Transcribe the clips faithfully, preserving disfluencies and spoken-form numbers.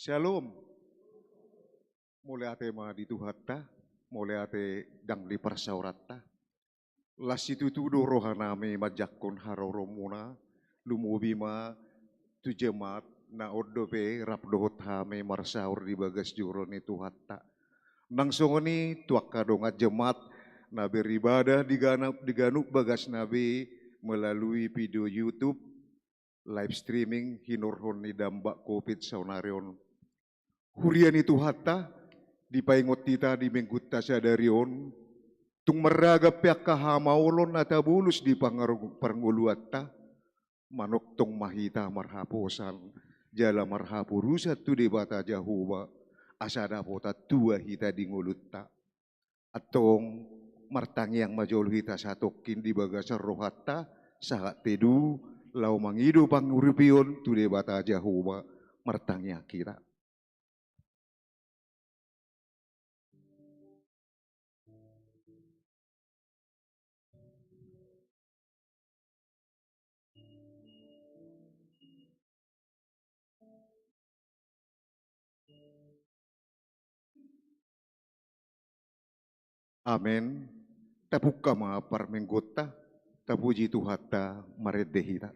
Syalom. Mauliate ma di Tuhanta, mauliate ndang di parsaoranta. Las situtu do rohanami manjangkon haroromuna, lumobi ma tu jemaat na on dope rap dohot hami marsaor di bagas joro ni Tuhanta. Nang songon i tu angka dongan jemaat na beribadah di gana-, di ganup bagasna be melalui video YouTube, live streaming hinorhon ni dambak covid saonari on. Huria ni Tuhanta, dipaingot hita di minggunta sadari on, tung marragam pe angka hamaolon na tabolus di pangar-, parngoluanta, manongtong ma hita marhaposan jala marhaporusan tu Debata Jahowa, asa dapotan tua hita di ngolunta. Antong, martangiang ma jolo hita satongkin di bagasan rohanta, sahat tedu, laho mangido pangurupion tu Debata Jahowa. Martangiang hita. Amen. Tapungka ma parminggunta, tapuji Tuhanta, marende hita.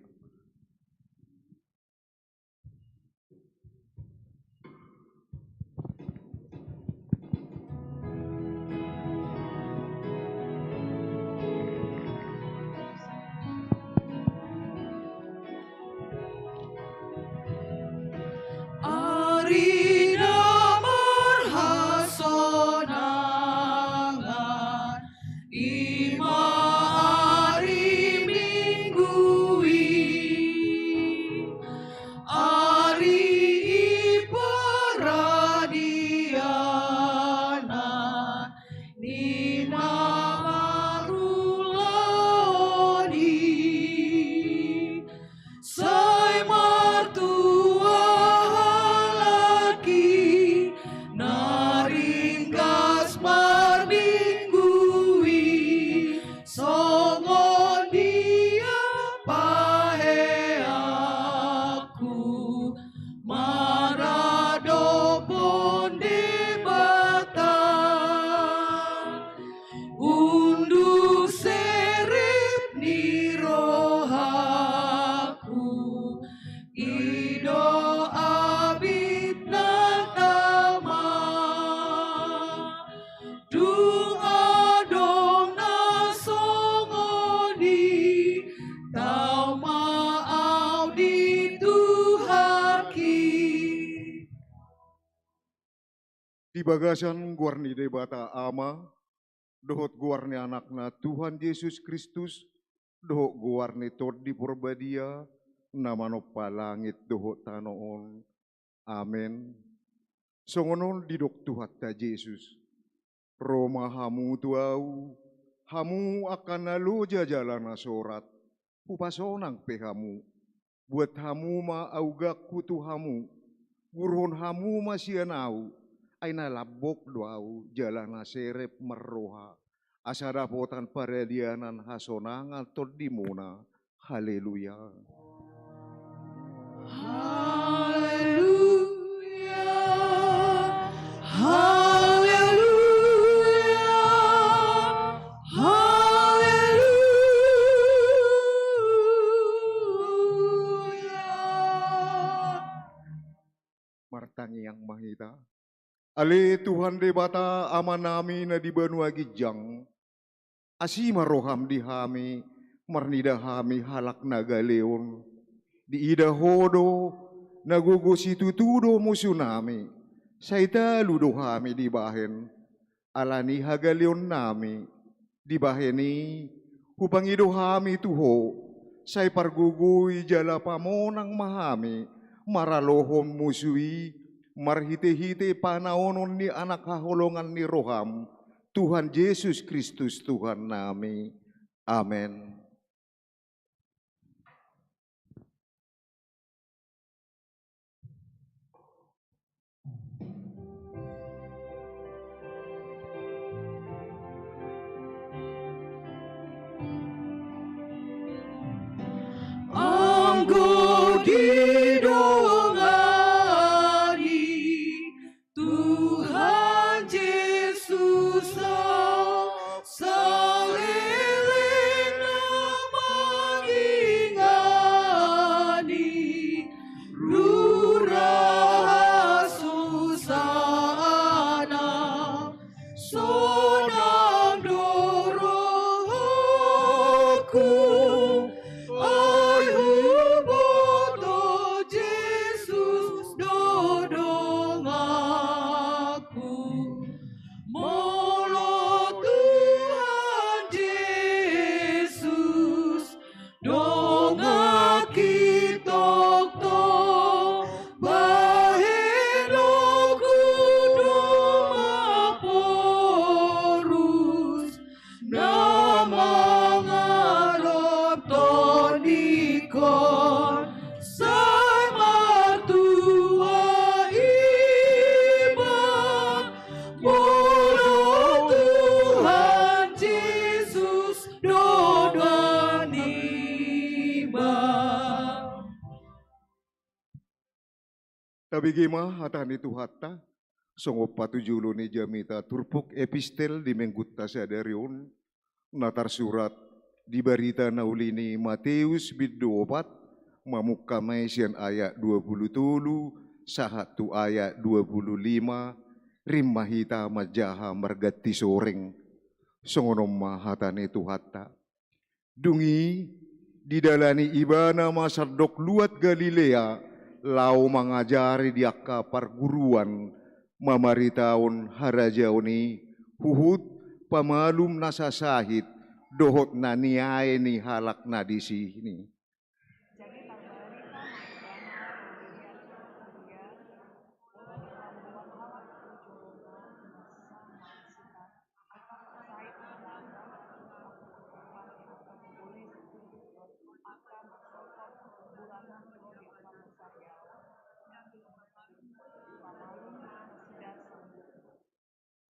Ari na marhasonangan, i ma ari Minggu i, ari i paradianan ni na marulaon i. Sai martua halak i na ringgas marminggu i, songon dia paheanku maradophon Debata. Unduk serep ni rohangku, i do abit na tama. Dung adong na songon i, tau ma au di Tuhanki. Di bagasan goar ni Debata Ama, dohot goar ni Anakna Tuhan Jesus Kristus, dohot goar ni Tondi Porbadia, na manompa langit dohot tano on. Amen. Songon on didok Tuhanta Jesus: Ro ma hamu tu Ahu, hamu angka na loja jala na sorat, hupasonang pe hamu. Buat hamu ma augangku tu hamu, guruhon hamu ma sian Ahu, ai na lambok do Ahu jala na serep marroha. Asa dapotan paradianan hasonangan tondimuna. Haleluya. Haleluya. Haleluya. Haleluya. Martangiang ma hita. Ale Tuhan Debata Amanami na di banua ginjang, asi ma roham di hami, marnida hami halak na gale on. Diida Ho do, na gogo situtu do musunami, sai talu do hami dibahen. Ala ni hagaleonnami, dibahen i, hupangido hami tu Ho, sai pargogoi jala pamonang ma hami maralohon musu i, marhitehite panaonon ni Anak haholongan ni roham, Tuhan Jesus Kristus Tuhannami. Amen. Anggo didongani Tuhan Jesus, saleleng na mangingani, rura hasusaan, sonang do rohangku, ai huboto Jesus do donganku. Molo Tuhan Jesus, donganki tongtong, bahenonku do ma porus, na mangaro Tabege ma hata ni Tuhanta, songon patujolo ni jamita turpuk epistel di minggunta sadari on, na tarsurat di barita na uli ni Mateus bindu opat, mamungka ma i sian ayat dua pulu tolu sahat tu ayat dua pulu lima, rim ma hita manjaha marganti soreng. Songon on ma hata ni Tuhanta. Dung i, didalani ibana ma sandok luat Galilea, laho mangajari di angka parguruan, mamaritahon harajaon i, huhut pamalum nasa sahit, dohot na niae ni halak na disi i.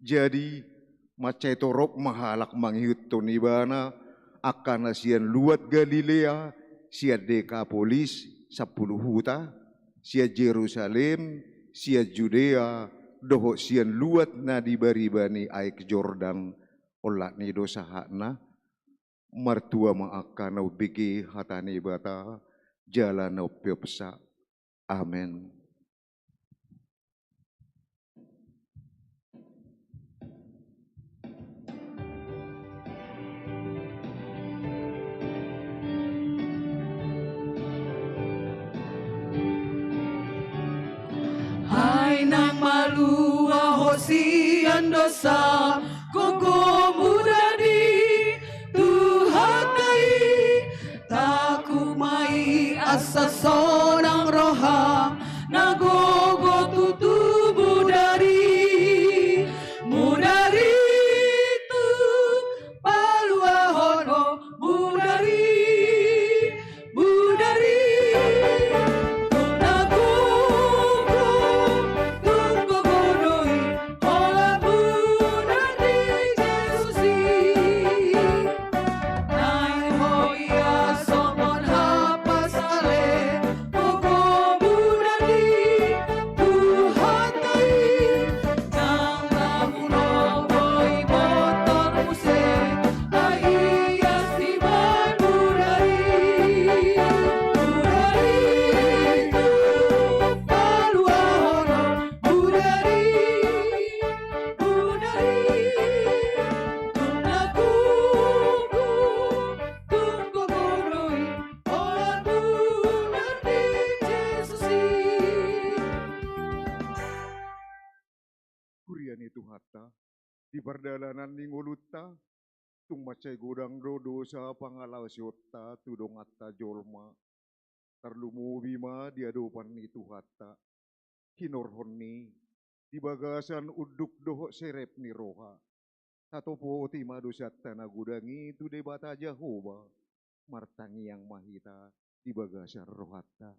Jadi, mansai torop ma halak mangihuthon ibana, angka na sian luat Galilea, sian Dekapolis, sampulu huta, sian Jerusalem, sian Judea, dohot sian luat na di bariba ni aek Jordan, olat ni do sahatna. Martua ma angka na umbege hata ni Debata, jala na umpeopsa. Amen. Ai nang malua ho sian dosa, gogo mudar di Tuhanta i, takup ma i asa sonang roha, na gogo tutu mudar i, mudar i tu paluahon ho, mudar i, mudar i, tung na gogo, tung gogo do i, holan mudar di Jesus i. Naeng ho ia songon hapasal e, gogo mudar di Tuhanta i. Nang na hulobo i botor muse, ai ias niba mudar i, mudar i tu paluahon ho, mudar i, mudar i, tung na gogo, tung gogo do i, holan mudar di Jesus i. Huria ni Tuhanta, di pardalanan ni ngolunta, tung mansai godang do dosa pangalaosionta tu donganta jolma, tarlumobi ma di adopan ni Tuhanta, hinorhon ni di bagasan unduk dohot serep ni roha. Tatopoti ma dosanta na godang i tu Debata Jahowa, martangiang ma hita di bagasan rohanta.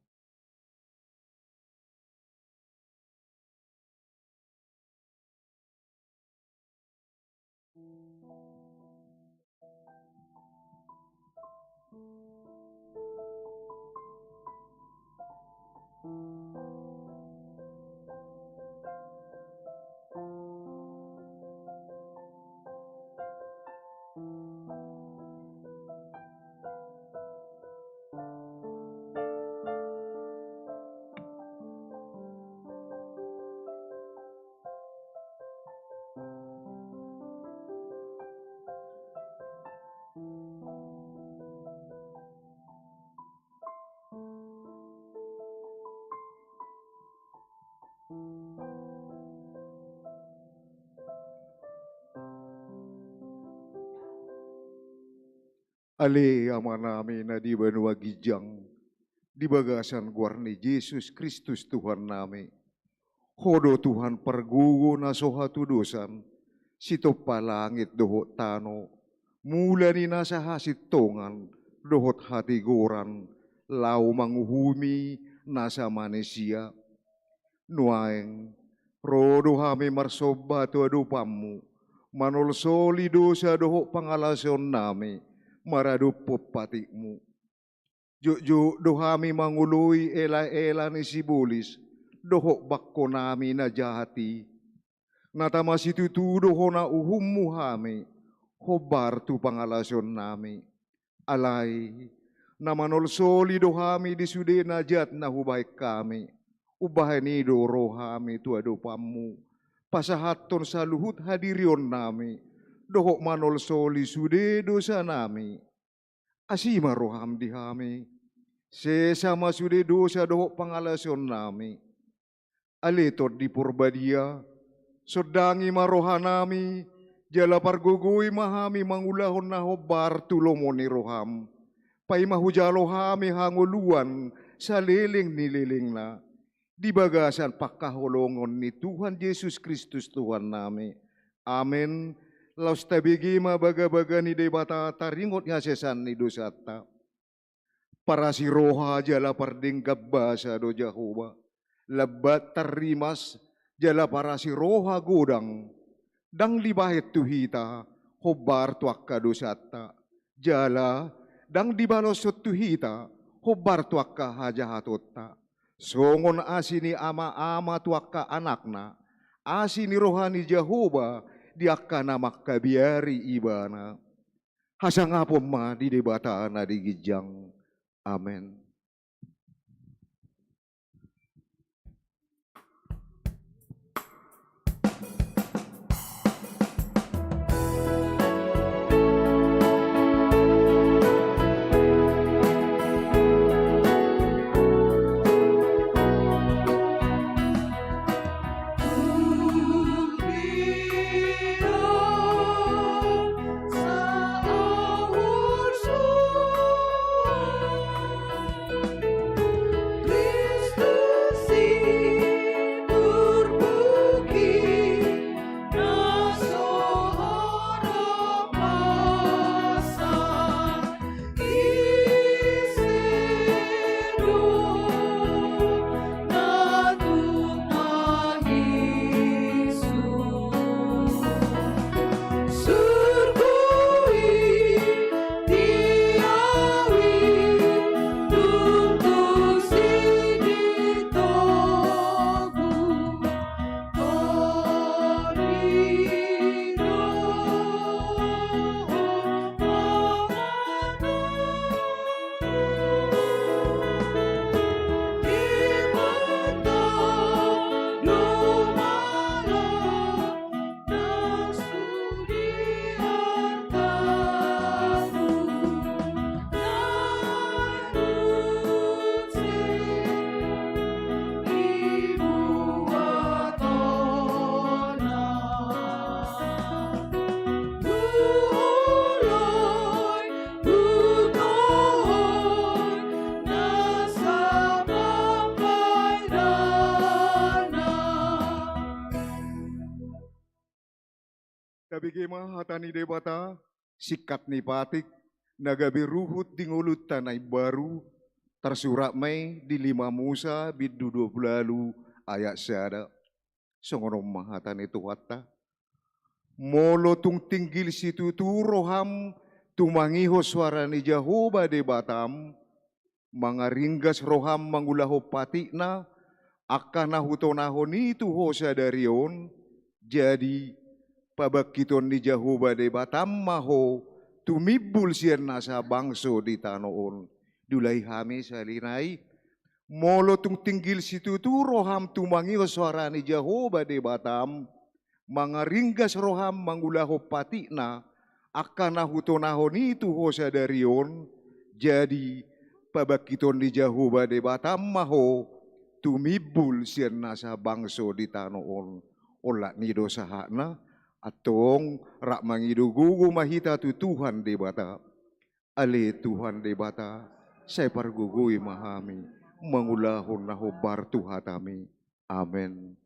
Ale Amanami na di banua ginjang, di bagasan goar ni Jesus Kristus Tuhannami. Ho do Tuhan pargogo na so hatudosan, sitompa langit dohot tano, mula ni nasa hasintongan dohot hatigoran, laho manguhumi nasa manisia. Nuaeng, ro do hami marsomba tu adopanmu, manolsoli dosa dohot pangalaosionnami, maradophon patikmu. Jotjot do hami mangoloi elaela ni sibolis, dohot bangkonami na jahat i. Na tama situtu do hona uhummu hami, hombar tu pangalaosionnami. Alai, na manolsoli do hami di sude na jat na hubahen hami, umbahen i do ro hami tu adopanmu, pasahathon saluhut hadirionnami, dohot manolsoli sude dosanami. Asi ma roham di hami, sesa ma sude dosa dohot pangalaosionnami. Ale Tondi Porbadia, sondangi ma rohanami, jala pargogoi ma hami mangulahon na hombar tu lomo ni roham. Paima hujalo hami hangoluan saleleng ni lelengna, di bagasan pangkaholongon ni Tuhan Jesus Kristus Tuhannami. Amen. Laos tabege ma bagabaga ni Debata taringot hasesan ni dosanta. Parasi roha jala pardenggan basa do Jahowa, lambat tarrimas jala parasi roha godang. Ndang dibahen tu hita hombar tu angka dosanta, jala ndang dibaloshon tu hita hombar tu angka hajahatonta. Songon asi ni ama-ama tu angka anakna, asi ni roha ni Jahowa di angka na mangkabiari ibana. Hasangapon ma di Debata na di ginjang. Amen. Tabege ma hata ni Debata, singkat ni patik, na gabe ruhut di ngolunta na imbaru, tarsurat ma i di lima Musa bindu dua pulu ualu ayat sada. Songon on ma hata ni Tuhanta. Molo tung tinggil situtu roham tumangihon soara ni Jahowa Debatam, mangaringgas roham mangulahon patikna, angka na hutonahon i tu ho sadari on, jadi pabangkiton ni Jahowa Debatam ma ho tumimbul sian nasa bangso di tano on. Diulai hami sahali nai. Molo tung tinggil situtu roham tumangihon soara ni Jahowa Debatam, mangaringgas roham mangulahon patikna, angka na hutonahon i tu ho sadari on, jadi pabangkiton ni Jahowa Debatam ma ho tumimbul sian nasa bangso di tano on. Olat ni do sahatna, antong rap mangido gogo ma hita tu Tuhan Debata. Ale Tuhan Debata, sai pargogoi ma hami mangulahon na hombar tu hataMi. Amen.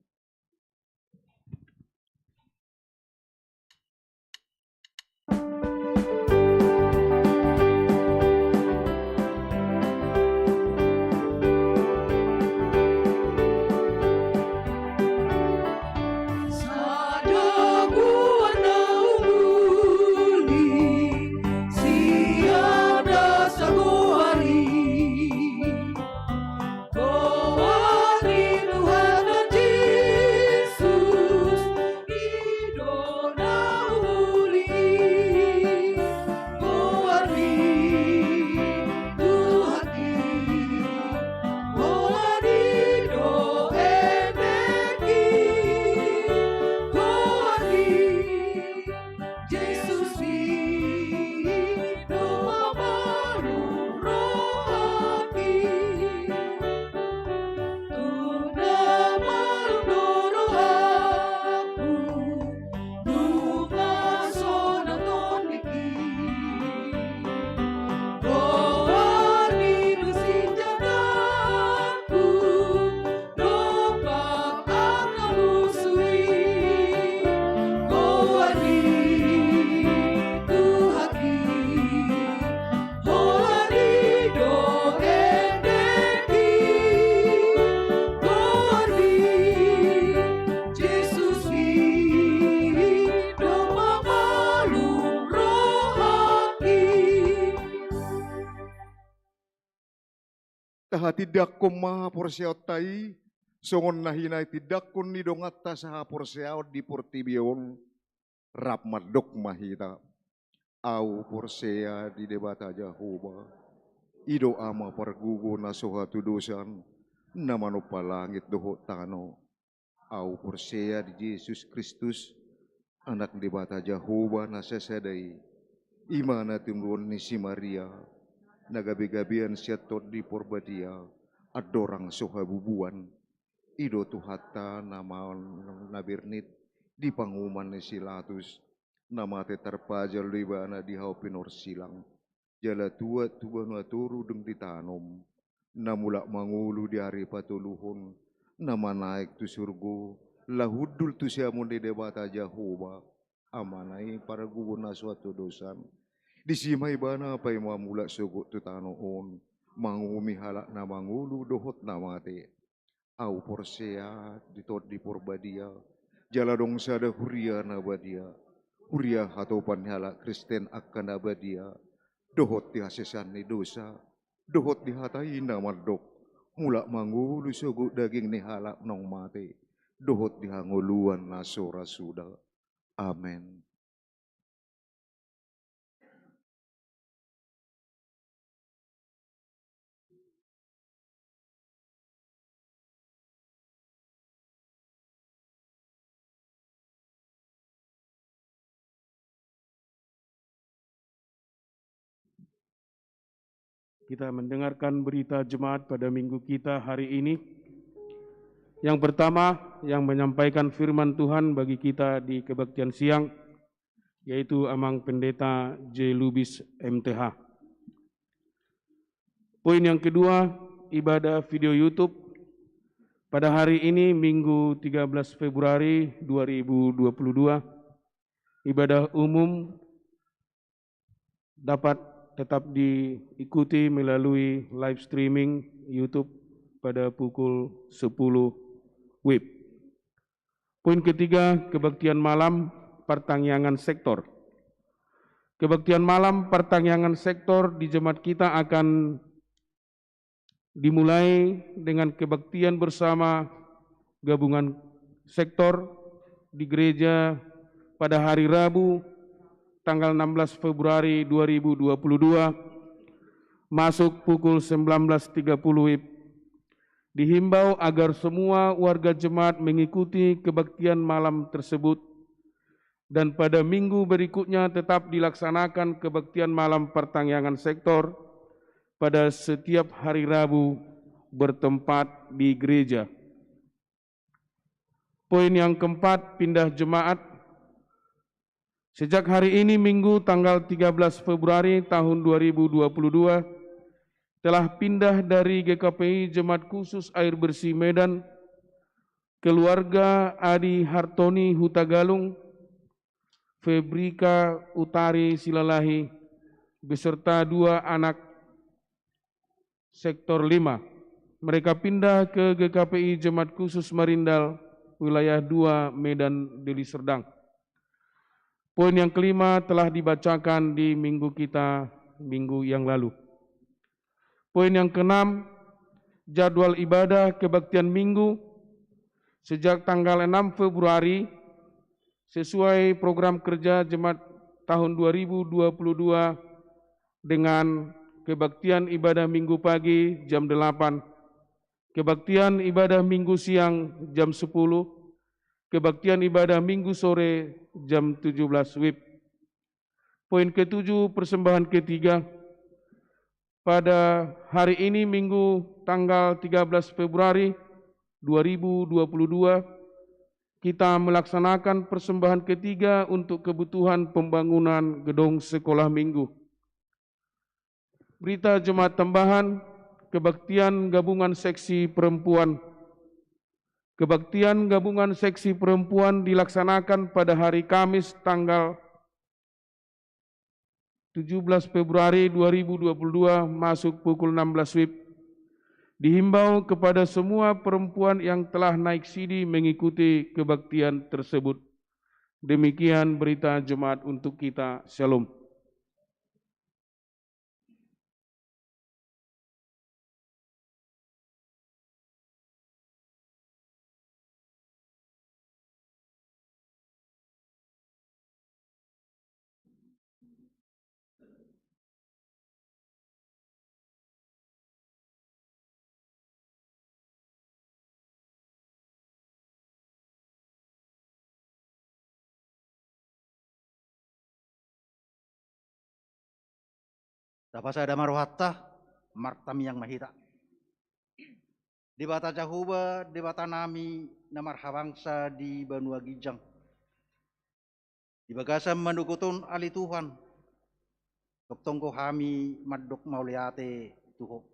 Tahatindangkon ma haporseaonta i, songon na hinatindangkon ni donganta sahaporseaon di portibi on, rap mandok ma hita. Ahu porsea di Debata Jahowa, i do Ama pargogo na so hatudosan, na manompa langit dohot tano. Ahu porsea di Jesus Kristus, Anak Debata Jahowa na sasada i, i ma na tinanduhon ni si Maria, na gabegabean sian Tondi Porbadia, andorang so habubuan. I do Tuhanta na maon na bernit di panguhuman ni si Latus, na mate tarpajal do ibana di hau pinorsilang. Jala tuat tu banua toru dung ditanom, na mulak mangolu di ari patoluhon, na manaek tu surgo, laho hundul tu siamun ni Debata Jahowa, Amana i pargogo na so hatudosan. Disi ma ibana paima mulak sogot tu tano on, manguhumi halak na mangolu dohot na mate. Ahu porsea di Tondi Porbadia, jala adong sada huria na badia, huria hatopan ni halak Kristen angka na badia, dohot di hasesaan ni dosa, dohot di hata i na mandok, mulak mangolu sogot daging ni halak naung mate, dohot di hangoluan na so ra suda. Amen. Kita mendengarkan berita jemaat pada minggu kita hari ini. Yang pertama, yang menyampaikan firman Tuhan bagi kita di kebaktian siang, yaitu Amang Pendeta J. Lubis, M T H. Poin yang kedua, ibadah video YouTube pada hari ini, Minggu tiga belas Februari dua ribu dua puluh dua. Ibadah umum dapat tetap diikuti melalui live streaming YouTube pada pukul sepuluh WIB. Poin ketiga, kebaktian malam partangiangan sektor. Kebaktian malam partangiangan sektor di jemaat kita akan dimulai dengan kebaktian bersama gabungan sektor di gereja pada hari Rabu, tanggal enam belas Februari dua ribu dua puluh dua, masuk pukul sembilan belas tiga puluh WIB. Dihimbau agar semua warga jemaat mengikuti kebaktian malam tersebut, dan pada minggu berikutnya tetap dilaksanakan kebaktian malam partangiangan sektor pada setiap hari Rabu bertempat di gereja. Poin yang keempat, pindah jemaat. Sejak hari ini, Minggu, tanggal tiga belas Februari tahun dua ribu dua puluh dua, telah pindah dari G K P I Jemaat Khusus Air Bersih Medan, keluarga Adi Hartoni Hutagalung, Febrika Utari Silalahi, beserta dua anak sektor lima. Mereka pindah ke G K P I Jemaat Khusus Marindal, wilayah dua, Medan, Deli Serdang. Poin yang kelima telah dibacakan di minggu kita, minggu yang lalu. Poin yang keenam, jadwal ibadah kebaktian Minggu sejak tanggal enam Februari sesuai program kerja jemaat tahun dua ribu dua puluh dua dengan kebaktian ibadah Minggu pagi jam delapan, kebaktian ibadah Minggu siang jam sepuluh, kebaktian ibadah Minggu sore jam tujuh belas WIB. Poin ketujuh, persembahan ketiga. Pada hari ini, Minggu, tanggal tiga belas Februari dua ribu dua puluh dua, kita melaksanakan persembahan ketiga untuk kebutuhan pembangunan gedung sekolah minggu. Berita jemaat tambahan, kebaktian gabungan seksi perempuan. Kebaktian gabungan seksi perempuan dilaksanakan pada hari Kamis, tanggal tujuh belas Februari dua ribu dua puluh dua, masuk pukul enam belas WIB. Dihimbau kepada semua perempuan yang telah naik sidi mengikuti kebaktian tersebut. Demikian berita jemaat untuk kita. Shalom. Tapasada ma rohanta, martamiang ma hita. Debata Jahowa, Debata nami na marhabangsa di banua ginjang. Di bagasan manogot on ale Tuhan, tongtong do hami mandok mauliate tu Ho.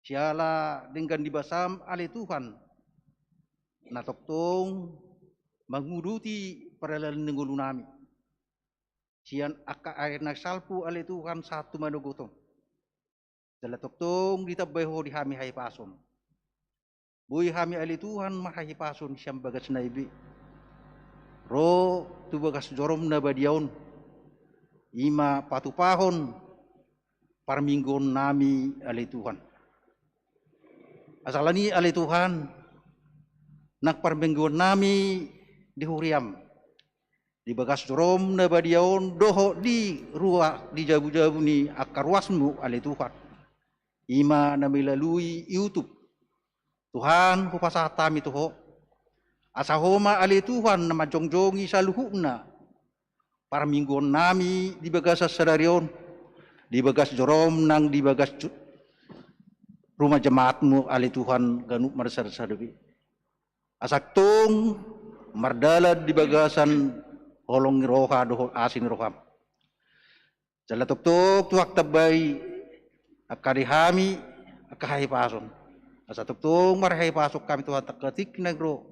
Siala denggan ni basam ale Tuhan, na tongtong manguduti pardalan ni ngolu nami. Sian angka ari na salpu ale Tuhan sahat tu manogot on. Jala tongtong ditambai Ho di hami hahipason. Boi hami ale Tuhan marhahipason sian bagasna i be. Ro tu bagas jorom na badia on. I ma patupahon parmingguon nami ale Tuhan. Asa ala ni i ale Tuhan, nang parmingguon nami di huriam, di bagas jorom na badia on dohot di ruas di jabujabu ni angka ruasmu ale Tuhan. I ma na melalui YouTube. Tuhan, hupasahat hami tu Ho. Asa Ho ma ale Tuhan na manjongjongi saluhutna parmingguon nami di bagasan sadari on, di bagas jorom nang di bagas ju-, rumah jemaatmu ale Tuhan ganup marsada-sada be. Asa tong mardalan di bagasan holong ni roha dohot asi ni roham. Jala tongtong Tuhan tambai angka di hami angka hahipason. Asa tongtong marhahipason hami Tuhan tu angka tingki na naeng ro.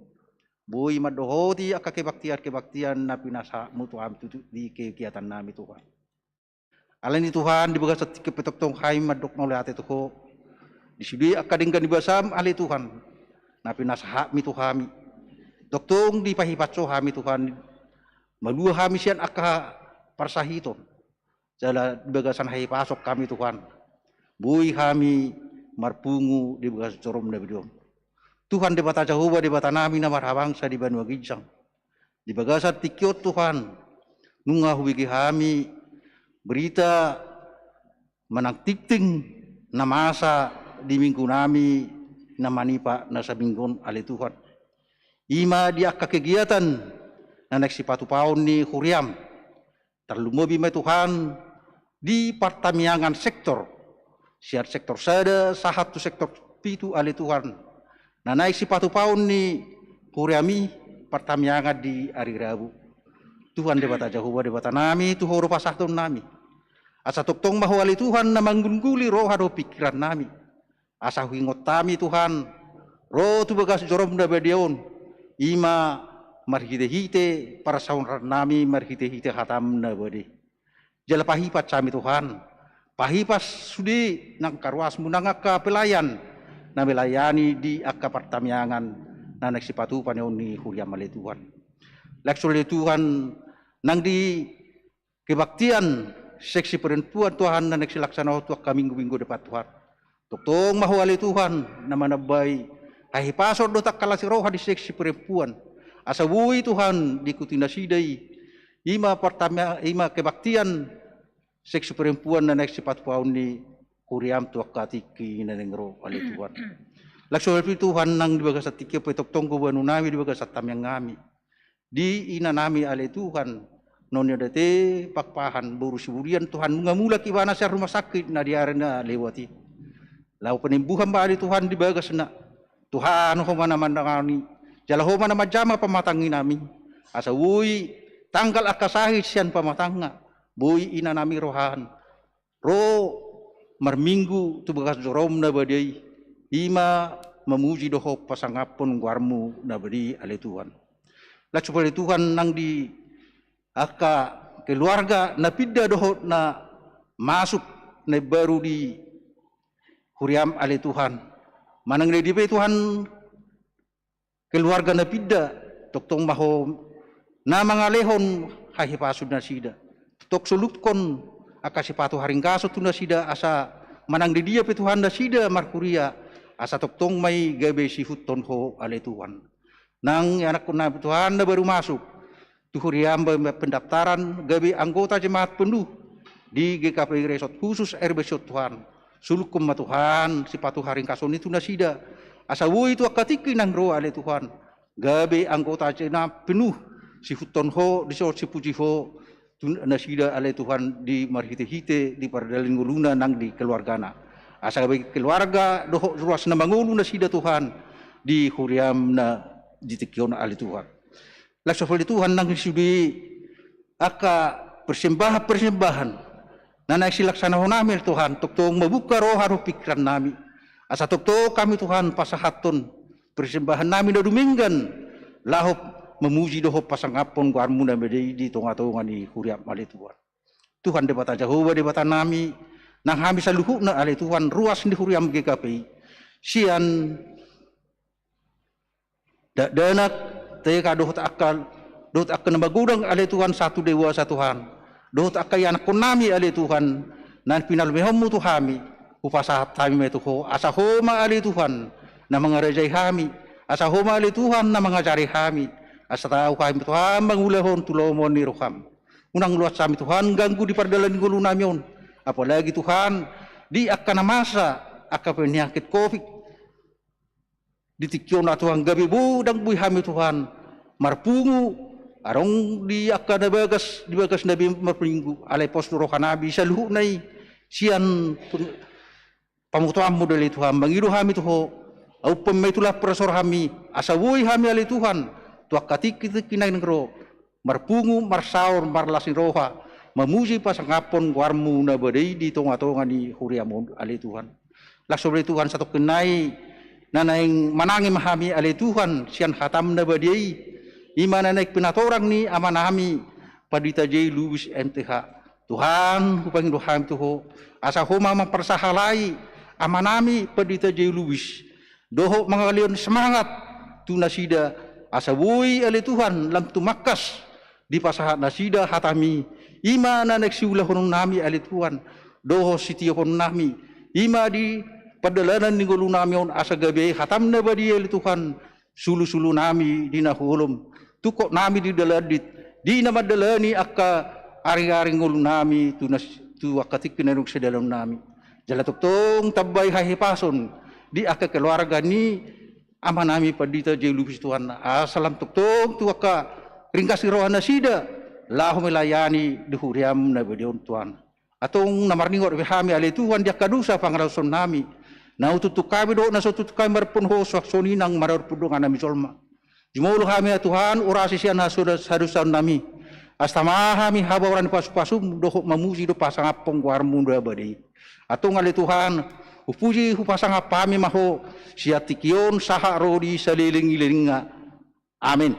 Boi mandohoti angka kebaktian-kebaktian na pinasahatmu tu hami tutu di kegiatan nami Tuhan. Ala ni i Tuhan di bagasan tingki pe tongtong hami mandok mauliate tu Ho. Di sude angka denggan ni basam ale Tuhan. Na pinasahatmi tu hami. Tongtong dipahipas Ho hami Tuhan. Malua hami sian angka parsahiton. Jala di bagasan hahipason hami Tuhan. Boi hami marpungu di bagas jorom na badia on. Tuhan Debata Jahowa Debata nami na marhabangsa di banua ginjang. Di bagasan tingki on Tuhan. Nunga hubege hami berita manang tingting na masa di minggu nami na manipa na saminggu on ale Tuhan. I ma di angka kegiatan na naeng sipatupaon ni huriam. Tarlumobi ma Tuhan di partamiangan sektor. Sian sektor sada sahat tu sektor pitu ale Tuhan. Na naeng sipatupaon ni huriam i partamiangan di ari Rabu. Tuhan Debata Jahowa Debata nami tu Ho do pasahaton nami. Asa tongtong ma Ho ale Tuhan na manggulguli roha dohot pingkiran nami. Asa huingot hami Tuhan, ro tu bagas jorom na badia on, i ma marhitehite parsaoran nami marhitehite hatam na badia. Jala pahipas hami Tuhan, pahipas sude nang angka ruasmu nang angka pelayan na melayani di angka partamiangan na naeng sipatupa ni on ni huriam ale Tuhan. Langsung ale Tuhan nang di kebaktian seksi perempuan Tuhan na naeng silaksanahon tu angka minggu-minggu depan Tuhan. Tongtong ma Ho ale Tuhan na manambai hahipason dohot angka las ni roha di seksi perempuan. Asa boi Tuhan diikuti nasida i. I ma partama, i ma kebaktian seksi perempuan na naeng sipatupaon ni huriam tu angka tingki na naeng ro ale Tuhan. Langsung ale Tuhan nang di bagasan tingki pe tongtong gubernur nami di bagasan tamiang nami. Di ina nami ale Tuhan, Noni Adate Pakpahan boru Siburian Tuhan nunga mulak ibana sian rumah sakit na di ari na lewat i. Laho penyembuhan ma ale Tuhan di bagasna. Tuhan Ho ma na mandongani, jala Ho ma na manjama pamatang i nami. Asa boi tanggal angka sahit sian pamatangna, boi ina nami rohana. Ro marminggu tu bagas jorom na badia i, i ma mamuji dohot pasangaphon goarmu na badia i ale Tuhan. Langsung ale Tuhan nang di angka keluarga na pinda dohot na masuk na baru di huriam ale Tuhan. Manang na dia pe Tuhan keluarga na pinda, tongtong ma Ho na mangalehon hahipason nasida. Tongtong solukhon angka sipatu haringgason tu nasida asa manang di dia pe Tuhan nasida marhuria, asa tongtong ma i gabe siihuthon Ho ale Tuhan. Nang ianakhon nami Tuhan na baru masuk tu huriam, baen ma pendaftaran gabe anggota jemaat penuh di G K P I Resort Khusus R B C on Tuhan. Solukhon ma Tuhan sipatu haringgason i tu nasida. Asa boi tu angka tingki na naeng ro ale Tuhan, gabe anggota jemaat penuh, siihuthon Ho, dison sipuji Ho, tu nasida ale Tuhan di marhite-hite di pardalanan ni ngoluna nang di keluargana. Asa gabe keluarga dohot ruas na mangolu nasida Tuhan di huriam na di tingki on ale Tuhan. Laos ale Tuhan nang sude angka persembahan-persembahan na naeng silaksanahon nami ale Tuhan, tongtong mambuka roha dohot pingkiran nami. Asa tongtong hami Tuhan pasahathon persembahan nami na dumenggan laho mamuji dohot pasangaphon goarmu na badia i di tonga-tonga ni huriam ale Tuhan. Tuhan Debata Jahowa Debata nami, nang hami saluhutna ale Tuhan ruas ni huriam G K P I. Sian dakdanak, teka dohot angka, dohot angka na magodang ale Tuhan sahat tu dewasa Tuhan. Dohot angka ianakhon nami ale Tuhan, na pinalumehonmu tu hami, hupasahat hami ma tu ho, asa ho ma ale Tuhan, na mangarajai hami, asa ho ma ale Tuhan, na mangajari hami, asa tau hami Tuhan mangulahon tu lomo ni roham. Unang loas hami Tuhan ganggu di pardalanan ni ngolu nami on. Apalagi Tuhan, di angka na masa, angka penyakit covid. Di tingki on Tuhan gabe bo dang boi hami Tuhan marpungu, adong di angka na bagas, di bagas na be marminggu, alai pos do roha nami saluhutna i, sian peng-, pamotoanmu do ale Tuhan, mangido hami tu ho, aupon ma i tu lampar sor hami, asa boi hami ale Tuhan, tu angka tingki-tingki naeng ro, marpungu, marsaor, marlas ni roha, mamuji pasangaphon goarmu na badia i di tonga-tonga ni huriam on ale Tuhan. Laos ale Tuhan satongkin nai, na naeng manangi ma hami ale Tuhan, sian hatam na badia i, i ma na naeng pinatorang ni ama nami, Pandita J. Lubis M T H. Tuhan, hupangido hami tu ho, asa ho ma mamparsahalai ama nami Pandita J. Lubis, dohot mangalehon semangat tu nasida, asa boi ale Tuhan lam tumangkas dipasahat nasida hatami, i ma na naeng siulahonon nami ale Tuhan, dohot sitiopon nami, i ma di pardalanan ni ngolu nami on asa gabe hatam na badia ale Tuhan, sulu-sulu nami di na holom, tungkot nami di dalandit, di na mandalani angka ari-ari ngolu nami tu nas-, tu angka tingki na dung sidalan nami. Jala tongtong tambai hahipason di angka keluarga ni ama nami Pandita J. Lubis Tuhan, asa lam tongtong tu angka ringgas ni roha nasida, laho melayani di huriam na badia on Tuhan. Antong na marningot be hami ale Tuhan di angka dosa pangalaosion nami, na hututu hami dohot na so tutu hami marpun ho suang songon i nang marpun dongan nami jolma. Jumolo hami ale Tuhan, urasi sian hasoda-, hadosaon nami. Asa tama hami habaoran ni pasu-pasum, dohot mamuji dohot pasangaphon goarmu na badia i. Antong ale Tuhan, hupuji hupasangap hami ma ho, sian tingki on sahat ro di saleleng ni lelengna. Amin.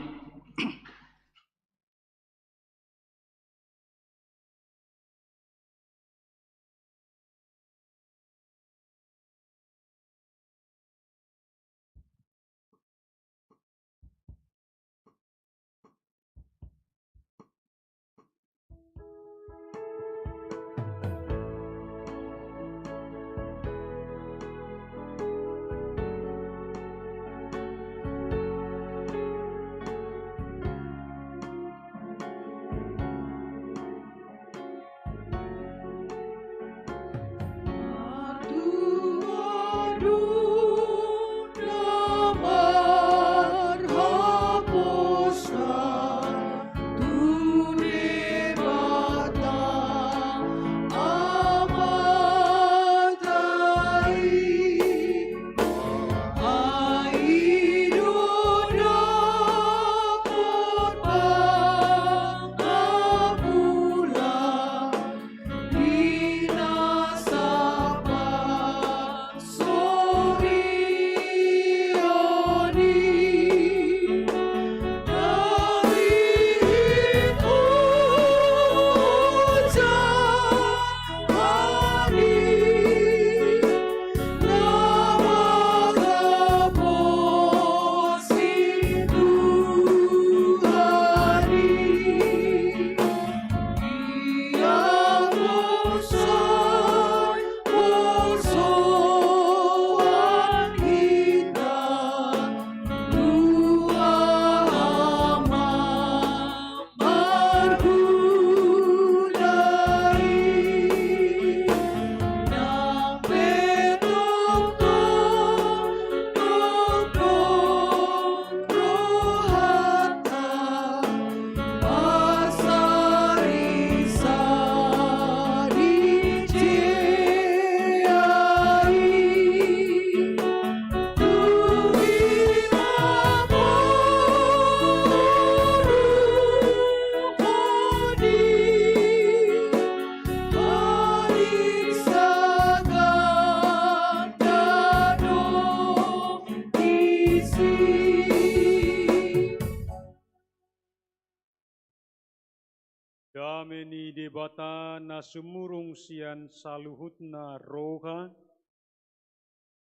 Debata na sumurung sian saluhutna roha,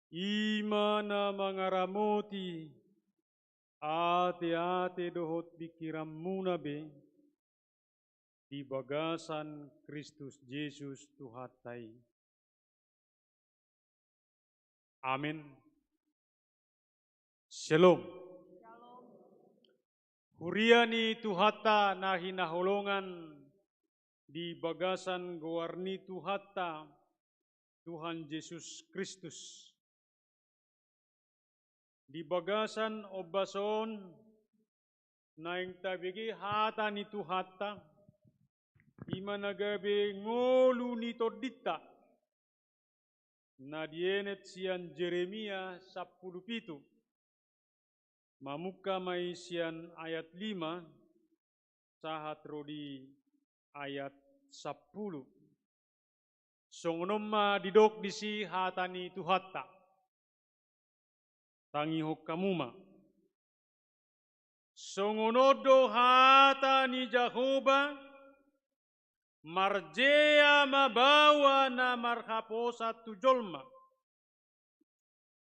i ma na mangaramoti ateate dohot pingkiranmuna be di bagasan Kristus Jesus Tuhanta i. Amen. Shalom. Huria ni Tuhanta na hinaholongan di bagasan goar ni Tuhanta, Tuhan Jesus Kristus. Di bagasan ombas on, naeng tabege hata ni Tuhanta, i ma na gabe ngolu ni tondinta, na dienet sian Jeremia sampulu pitu. Mamungka ma i sian ayat lima, sahat ro di ayat sampulu. Songon on ma didok disi hata ni Tuhanta. Tangihon hamu ma. Songon on do hata ni Jahowa, marjea ma baoa na marhaposan tu jolma,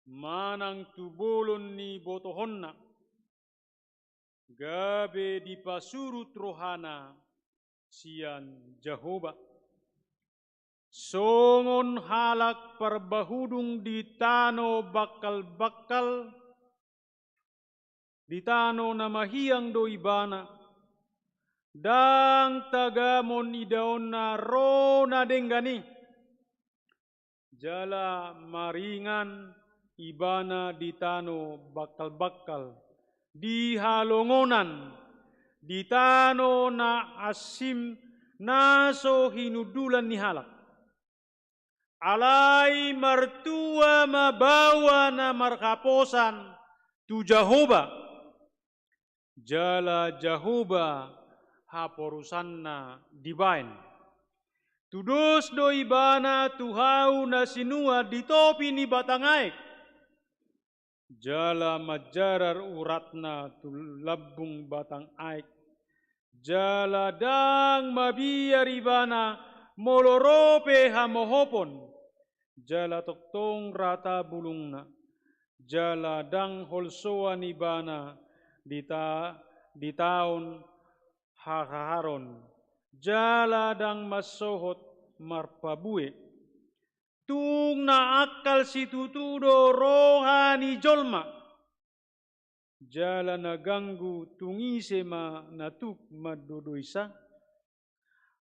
manang tu bolon ni botohonna, gabe dipasurut rohana sian Jahowa. Songon halak parbahudung di tano bangkalbangkal, di tano na mahiang do ibana, ndang tagamon idaonna ro na denggan i, jala maringan ibana di tano bangkalbangkal, di halongonan, di tano na ansim, na so hinundulan ni halak. Alai martua ma baoa na marhaposan tu Jahowa, jala Jahowa haporusanna dibaen. Tudos do ibana tu hau na sinuan di topi ni batang aek, jala manjarar uratna tu lambung batang aek, jala ndang mabiar ibana molo ro pe hamohopon, jala tongtong rata bulungna, jala ndang holsoan ibana di ta-, di taon hahaharon, jala ndang mansohot marparbue. Tung na angkal situtu do roha ni jolma, jala na ganggu tung ise ma na tuk mandodoisa?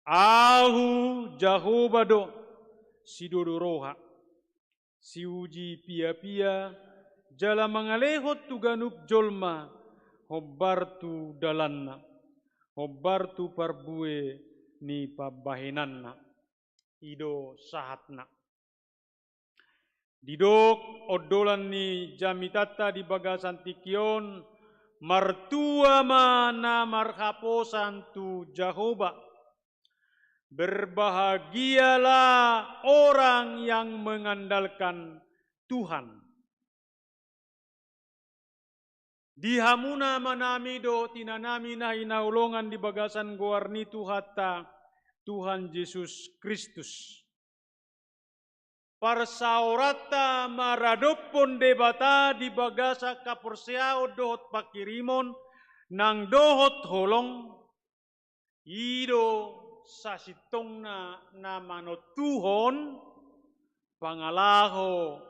Ahu Jahowa do, sidodo roha, siuji piapia, jala mangalehon tu ganup jolma hombar tu dalanna, hombar tu parbue ni pambahenanna. I do sahatna. Didok ondolan ni jamitanta di bagasan tingki on, martua ma na marhaposan tu Jahowa. Berbahagialah orang yang mengandalkan Tuhan. Di hamu na amanami dohot inanami na hinaholongan di bagasan goar ni Tuhanta, Tuhan Jesus Kristus. Parsaoranta maradophon Debata di bagasan haporseaon dohot panghirimon nang dohot holong, i do sasintongna na manontuhon pangalaho,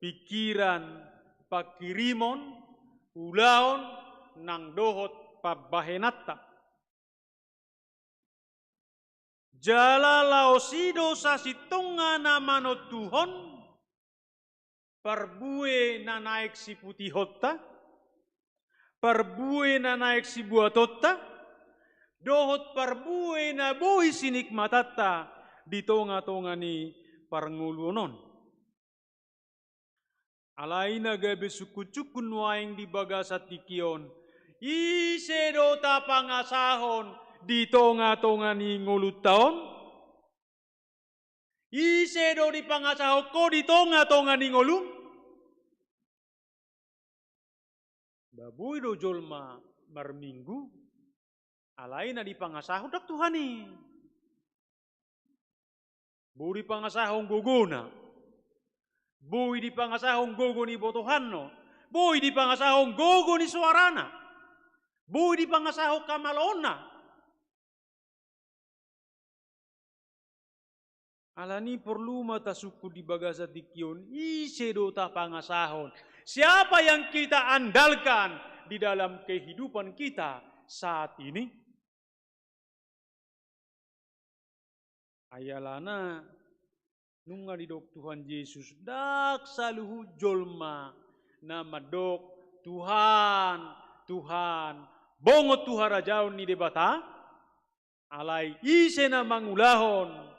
pingkiran, panghirimon, ulaon nang dohot pambahenanta. Jala laos i do sasintongna na manontuhon parbue na naeng siputihonta, parbue na naeng sibuatonta, dohot parbue na boi sinikmatanta di tongatonga ni parngoluon on. Alai na gabe sungkunsungkun nuaeng di bagasan tingki on, ise do tapangasahon di tongatonga ni ngolunta on? Ise do dipangasahon ho di tongatonga ni ngolum? Ba boi do jolma marminggu, alai na dipangasahon ndang Tuhan i. Boi dipangasahon gogona. Boi dipangasahon gogo ni botohanna. Boi dipangasahon gogo ni soarana. Boi dipangasahon hamalaonna. Alani porlu ma tasungkun di bagasan tingki on, ise do tapangasahon. Siapa yang kita andalkan di dalam kehidupan kita saat ini? Ai alana nunga didok Tuhan Jesus, ndang saluhut jolma na mandok, "Tuhan, Tuhan, bongot tu harajaon ni Debata." Alai ise na mangulahon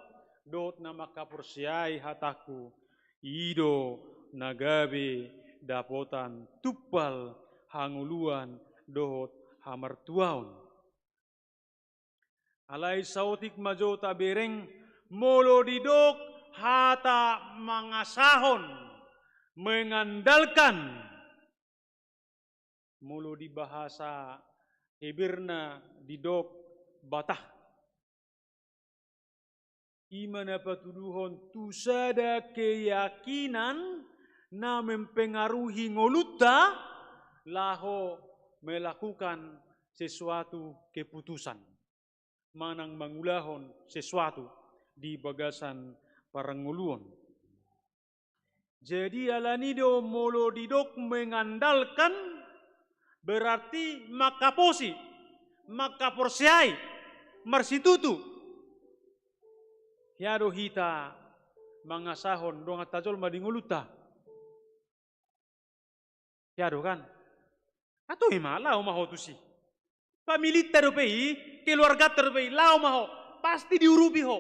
dohot na mangkaporseai hatangku, i do na gabe dapotan tumpal hangoluan dohot hamartuaon. Alai saotik ma jo tabereng, molo didok hata mangasahon, mengandalkan, molo di bahasa Heberna didok batah. I ma na patuduhon tu sada keyakinan na mempengaruhi ngolunta laho melakukan sesuatu keputusan manang mangulahon sesuatu di bagasan parngoluon. Jadi alani do molo didok mengandalkan, berarti mangkaposi, mangkaporseai, marsitutu. Hea do hita mangasahon donganta jolma di ngolunta? Hea do kan? Atau i ma, laho ma ho tusi. Familinta dope i, keluarganta dope i, laho ma ho. Pasti diurupi ho.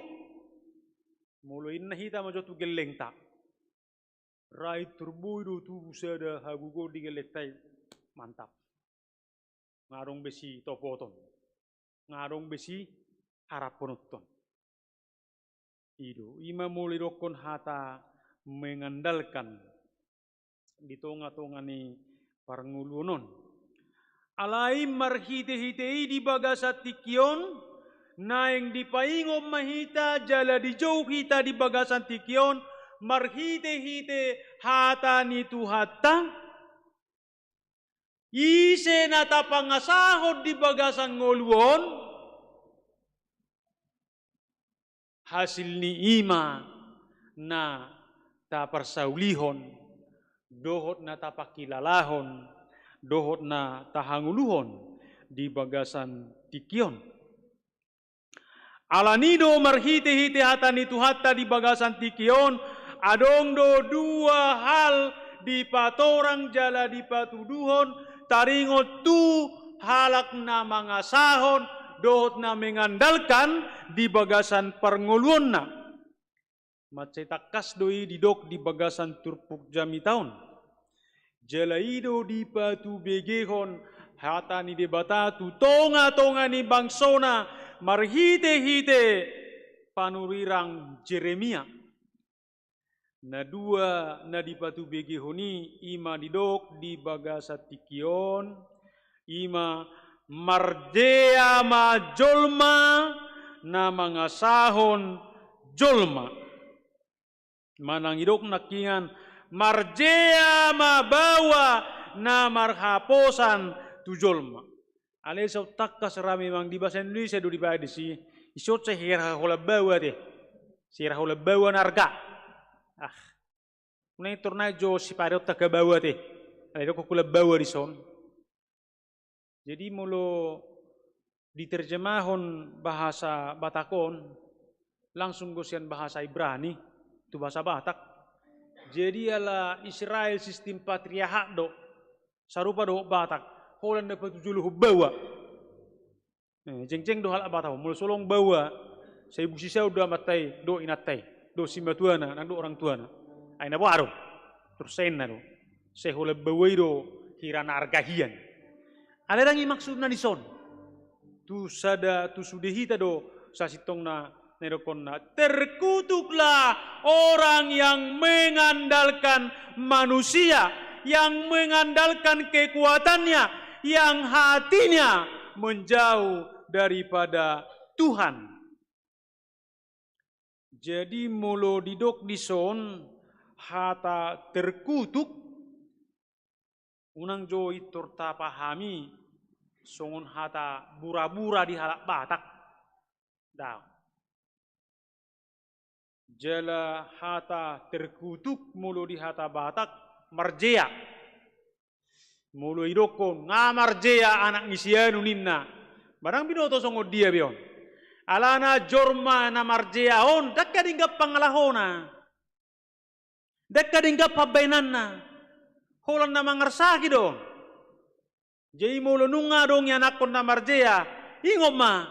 Molo ninna hita ma jo tu gellengta, "Rain turboi do tubu sada hagogoon di gellengta i, mantap. Nga adong be sitopoton. Nga adong be siharaphonon." I do, i ma molo didokkon hata mengandalkan di tongatonga ni parngoluon on. Alai marhitehite i di bagasan tingki on, naeng dipaingot ma hita jala dijou hita di bagasan tingki on, marhitehite hata ni Tuhanta. Ise na tapangasahon di bagasan ngolu on, hasilni i ma na taparsaulihon, dohot na tapangkilalahon, dohot na tahangoluhon di bagasan tingki on. Alani do marhitehite hata ni Tuhanta di bagasan tingki on, adong do dua hal dipatorang jala dipatuduhon taringot tu halak na mangasahon dohot na mengandalkan di bagasan parngoluonna. Mansai tangkas do i didok di bagasan turpuk jamita on. Jala i do dipatubegehon hata ni Debata tu tongatonga ni bangsona marhitehite panurirang Jeremia. Na dua na dipatubegehon i, i ma didok di bagasan tingki on, i ma marjea ma jolma na mangasahon jolma. Manang didok nangkiningan, marjea ma baoa na marhaposan tu jolma. Alai saut tangkas ra memang di bahasa Indonesia do dipaboa disi, ison sai hira holan baoa te. Sai hira holan baoa na arga. Ah. Unang tor nai jo sipareonta angka baoa te. Alai didok holan baoa dison. Jadi molo diterjemahon bahasa Batak on, langsung do sian bahasa Ibrani tu bahasa Batak. Jadi ala Israel sistem patriarkat do, sarupa do Batak, holan na patujolohon baoa. Eh, jengjeng do halak Batak on, molo so adong baoa, sai busisaon do amanta i, dohot inanta i, dohot simatuana, nang dohot orang tuana. Ai na boha do. Torus saenna do. Sai holan baoa i do hira na arga hian. Alai ndang i maksudna dison. Tu sada, tu sude hita do sasintongna na nidokhonna. Terkutuklah orang yang mengandalkan manusia, yang mengandalkan kekuatannya, yang hatinya menjauh daripada Tuhan. Jadi molo didok dison hata terkutuk, unang jo pintor tapahami songon hata bura-bura di halak Batak. Daong. Jala hata terkutuk molo di hata Batak marjea. Molo idokkon, nga marjea anak ni si anu ninna. Ba ndang binoto songon dia be on. Alana jolma na marjea on, ndang denggan pangalahona. Ndang denggan pambahenanna. Holan na mangarsaki do on. Jadi molo nunga adong ianakhon na marjea, ingot ma.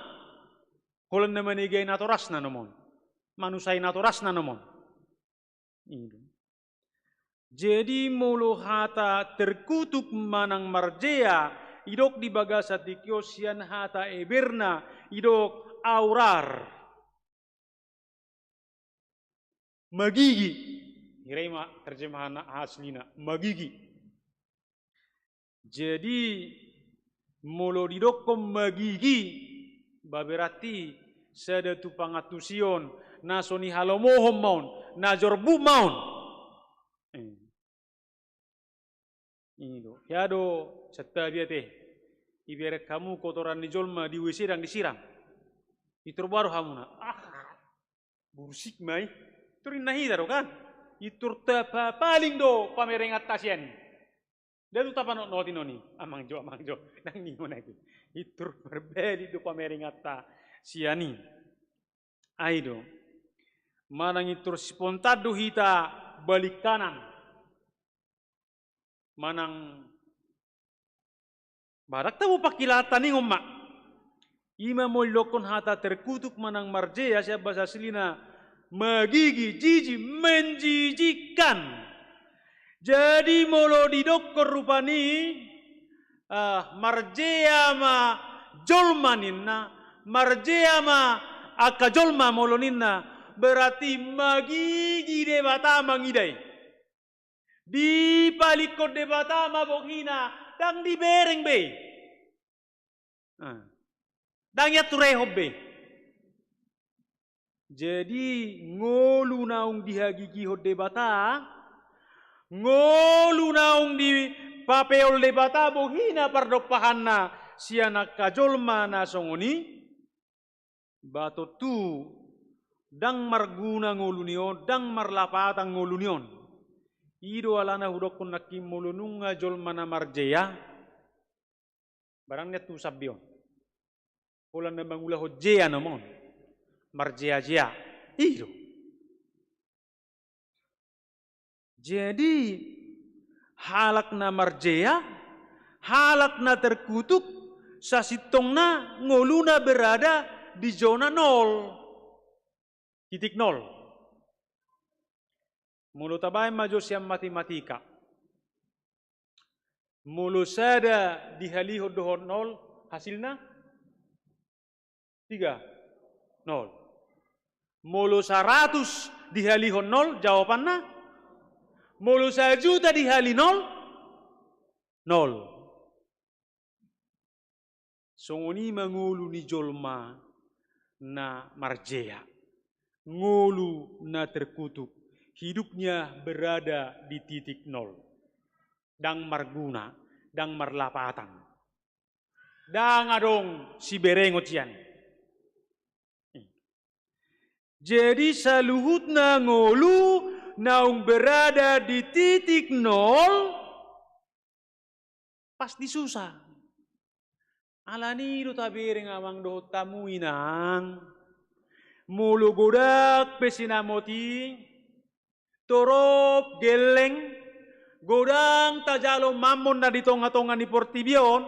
Holan na manegai natorasna nama on. Manusai natorasna nama on. I do. Jadi molo hata terkutuk manang marjea, idok di bagasan tingki on sian hata Heberna, idok aurar. Magigi. Hira i ma terjemahan aslina, magigi. Jadi molo didokkon magigi, ba berarti sada tu pangantusion na so nihalomohon ma on, na jorbut ma on. Eh. I do. Hea do, santabi ate. Ibereng hamu kotoran ni jolma di W C ndang disiram. Pintor baru hamuna. Ah, bursik ma i. Pintor ninna hita do kan. Pintor tapaling do pamerenganta sian i. Nda tu tapanotnoti non i. Amang jo, amang jo. Ndang ninna i. Pintor marbalik do pamerenganta sian i. Ai do. Manang pintor spontan do hita balik kanan. Manang badak tabo pangkilatan i on ma. I ma molo didokkon hata terkutuk manang marjea sian bahasa aslina magigi, jijik, menjijikkan. Jadi molo didokkon rupani, ah, marjea ma jolma ninna, marjea ma angka jolma molo ninna, berarti magigi Debata mangida i. Dipalingkon Debata ma bohina, ndang dibereng be. Ah. Ndang ia turehon be. Jadi ngolu naung dihagigihon Debata, ngolu naung dipapeol Debata bohina pardompahanna sian angka jolma na songon i, ba tontu ndang marguna ngolu ni on, ndang marlapatan ngolu ni on. I do alana hudokkon nangkin molo nunga jolma na marjea, barang nian tu sambi on. Holan na mangulahon jea nama on. Marjea-jea. I do. Jadi halak na marjea, halak na terkutuk, sasintongna ngoluna berada di zona nol. Titik nol. Molo tabaen ma jo sian matematika. Molo sada dihalihon dohot nol, hasilna? Tiga. Nol. Molo saratus dihalihon nol, jawabanna? Molo sajuta dihali nol? Nol. Songon i ma ngolu ni jolma na marjea. Ngolu na terkutuk. Hidupnya berada di titik nol. Ndang marguna, ndang marlapatan. Ndang adong siberengon sian i. Jadi saluhutna ngolu naung berada di titik nol, pasti susah. Alani do tabereng amang dohot hamu inang. Molo godang pe sinamot i, torop gelleng, godang tajalo mammon na di tonga-tonga ni portibi on,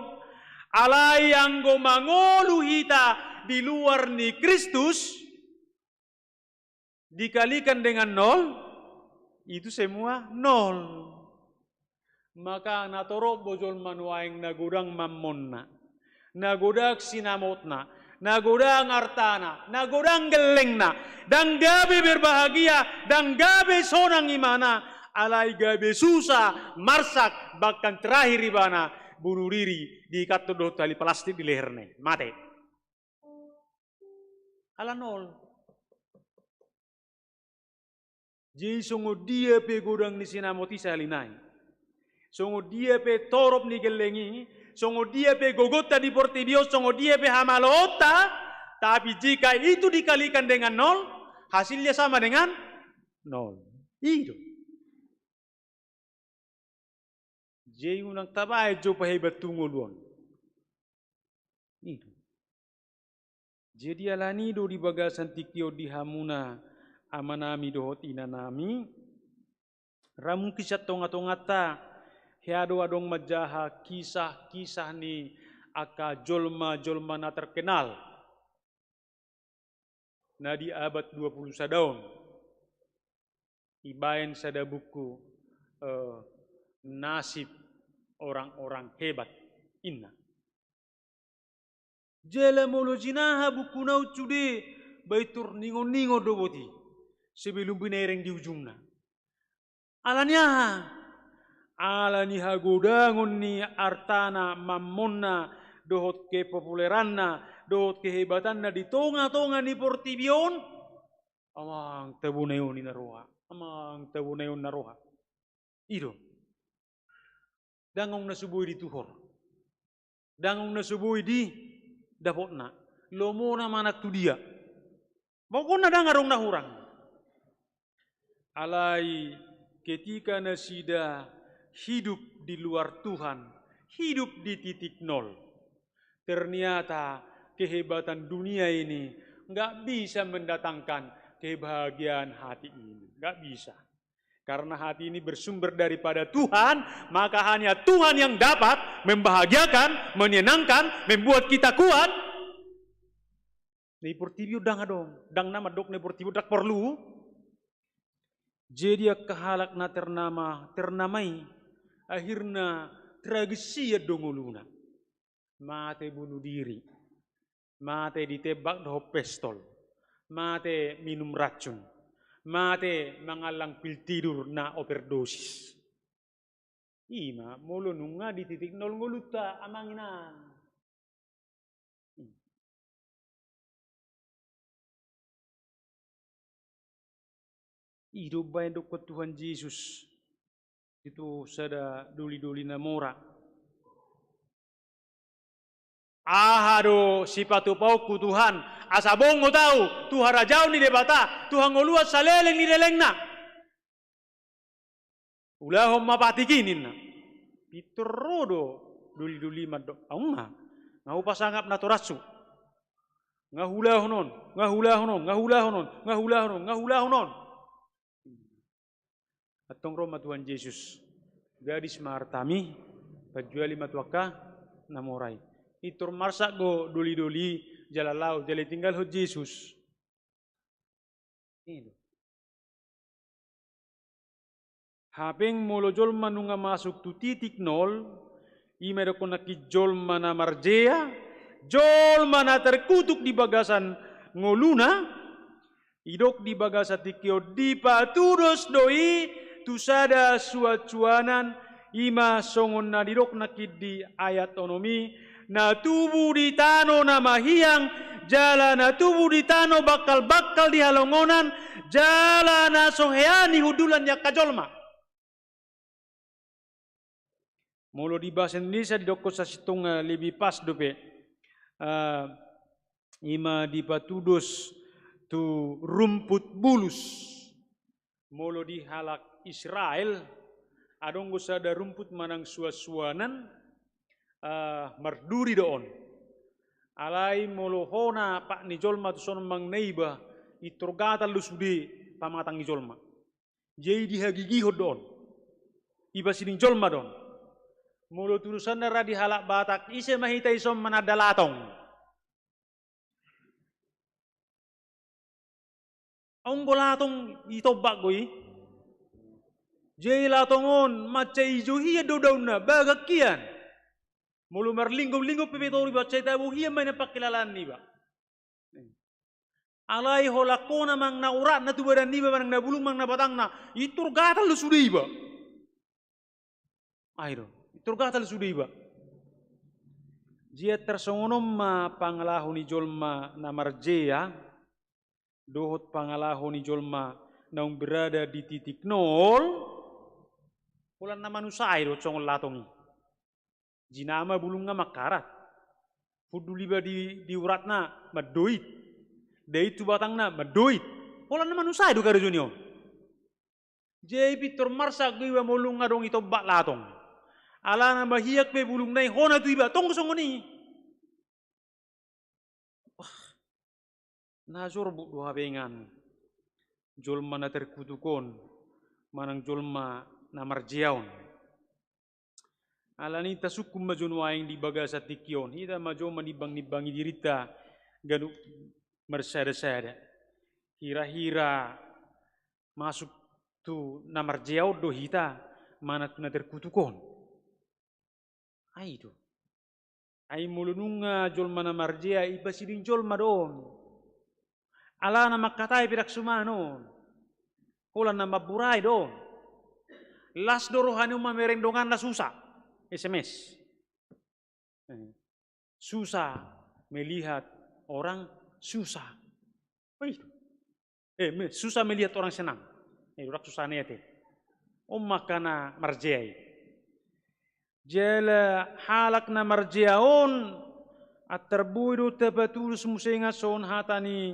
alai anggo mangolu hita di luar ni Kristus, dikalikan dengan nol, itu semua nol. Maka na torop do jolma nuaeng na godang mammonna, na godang sinamotna, na godang artana, na godang gellengna, ndang gabe berbahagia, ndang gabe sonang imana, alai gabe susah, marsak, bahkan terakhir ibana bunuh diri, diikat dohot tali plastik di leherna, mate. Ala nol. Jadi songon dia pe godang ni sinamot i sahali nai, songon dia pe torop ni gelleng i, songon dia pe gogonta di portibi on, songon dia pe hamaloonta, tapi jika itu dikalikan dengan nol, hasilnya sama dengan nol. I do. Jadi unang tabaen jo pahebat tu ngolu on. I do. Jadi alani do di bagasan tingki on di hamuna amanami dohot inanami, ra mungkin sian tongatonganta, hea do adong manjaha kisah-kisah ni angka jolma-jolma na terkenal na di abad dua puluh sada on. Ibaen sada buku, eh, nasib orang-orang hebat, inna. Jala molo jinaha buku na on sude, ba pintor ningon-ningon do boti sebelum binereng di ujungna. Alani aha? Alani hagodangon ni artana, mammonna, dohot kepopuleranna, dohot kehebatanna di tonga-tonga ni portibi on. Amang tabo na i on i na roha, amang tabo na i on na roha. I do. Dang adong na so boi dituhor, dang adong na so boi didapotna. Lomona manang tu dia, pokokna dang adong na hurang. Alai ketika nasida hidup di luar Tuhan, hidup di titik nol, ternyata kehebatan dunia ini nggak bisa mendatangkan kebahagiaan hati ini. Nggak bisa. Karena hati ini bersumber daripada Tuhan, maka hanya Tuhan yang dapat membahagiakan, menyenangkan, membuat kita kuat. Di portibi on dang adong, dang na mandok na di portibi on dang porlu. Jadi angka halak na ternama, ternama i, akhirna tragis sian do ngoluna. Mate bunuh diri, mate ditembak dohot pistol, mate minum racun, mate mangallang pil tidur na overdosis. Ima molo nunga di titik nol ngolunta, amang inang. I do umbaen dokkon Tuhan Jesus di tu sada doli-doli na mora. Aha do sipatupaonku Tuhan, asa bongot ahu tu harajaon ni Debata, tu hangoluan saleleng ni lelengna? Ulahon ma patik i ninna. Pintor ro do doli-doli mandok, ahu ma, nga hupasangap natorashu. Nga hulahon on, nga hulahon on, nga hulahon on, nga hulahon on, nga hulahon on. Antong ro ma Tuhan Jesus, gadis ma artami, pajuali ma tu angka na mora i. Pintor marsak do doli-doli, jala laho, jala ditinggalhon Jesus. I do. Hape molo jolma nunga masuk tu titik nol, ima dokkon nangkin jolma na marjea, jolma na terkutuk di bagasan ngoluna, didok di bagasan tingki on dipatudos do i tu sada suansuanan, ima songon na didok nangkin di ayat onom i, na tubu di tano na mahiang, jala na tubu di tano bangkal-bangkal di halongonan, jala na so hea ni hundulan ni angka jolma. Molo di bahasa Indonesia didokkon sasintongna lebih pas dope, eh, ima dipatudos tu rumput bulus. Molo di halak Israel, adong do sada rumput manang suansuanan, eh, marduri do on. Alai molo hona pat ni jolma tuson manang na iba, pintor gatal do sude pamatang ni jolma. Jadi dihagigihon do on. Iba sining jolma do on. Molo tudosanna ra di halak Batak, ise ma hita ison mananda latong? Adong do latong ditombak do i. Jadi latong on mansai ijo hian do daunna, bagak hian. Molo marlinggom-linggom pe, pe toru iba, mansai tabo hian ma i na pangkilalaan niba. Alai holan hona manang na uratna tu badan niba, manang na bulung, manang na batangna, pintor gatal do sude iba. Ai do, pintor gatal sude iba. Jadi tarsongon on ma pangalaho ni jolma na marjea dohot pangalaho ni jolma naung berada di titik nol, holan na manusai do songon latong i. Jinama bulungna mangkarat. Hundul iba di, di uratna mandoit. Dait tu batangna mandoit. Holan na manusai do karejo ni on. Jadi pintor marsak do iba molo nga adong i tombak latong. Alana mahiang pe bulungna i hona tu iba, tong songon i. Wah, na jorbut do hape ingan jolma na terkutuk on, manang jolma na marjea on. Alani tasungkun ma jo nuaeng di bagasan tingki on, hita ma jo manimbang-nimbangi dirinta ganup marsada-sada. Hira-hira masuk tu na marjea on do hita, manang tu na terkutuk on. Ai do. Ai molo nunga jolma na marjea i pasiding jolma do on. Alana mangkatai pe ndang suman on. Holan na mamburai do on. Las do rohana on mamereng donganna susa. S M S. Eh, susah melihat orang susah. Oi. Eh, me-, susah melihat orang senang. Eh, orang susah ni ate. On ma angka na marjea i. Jala halak na marjea on, antar boi do tapatudos muse nga songon hata ni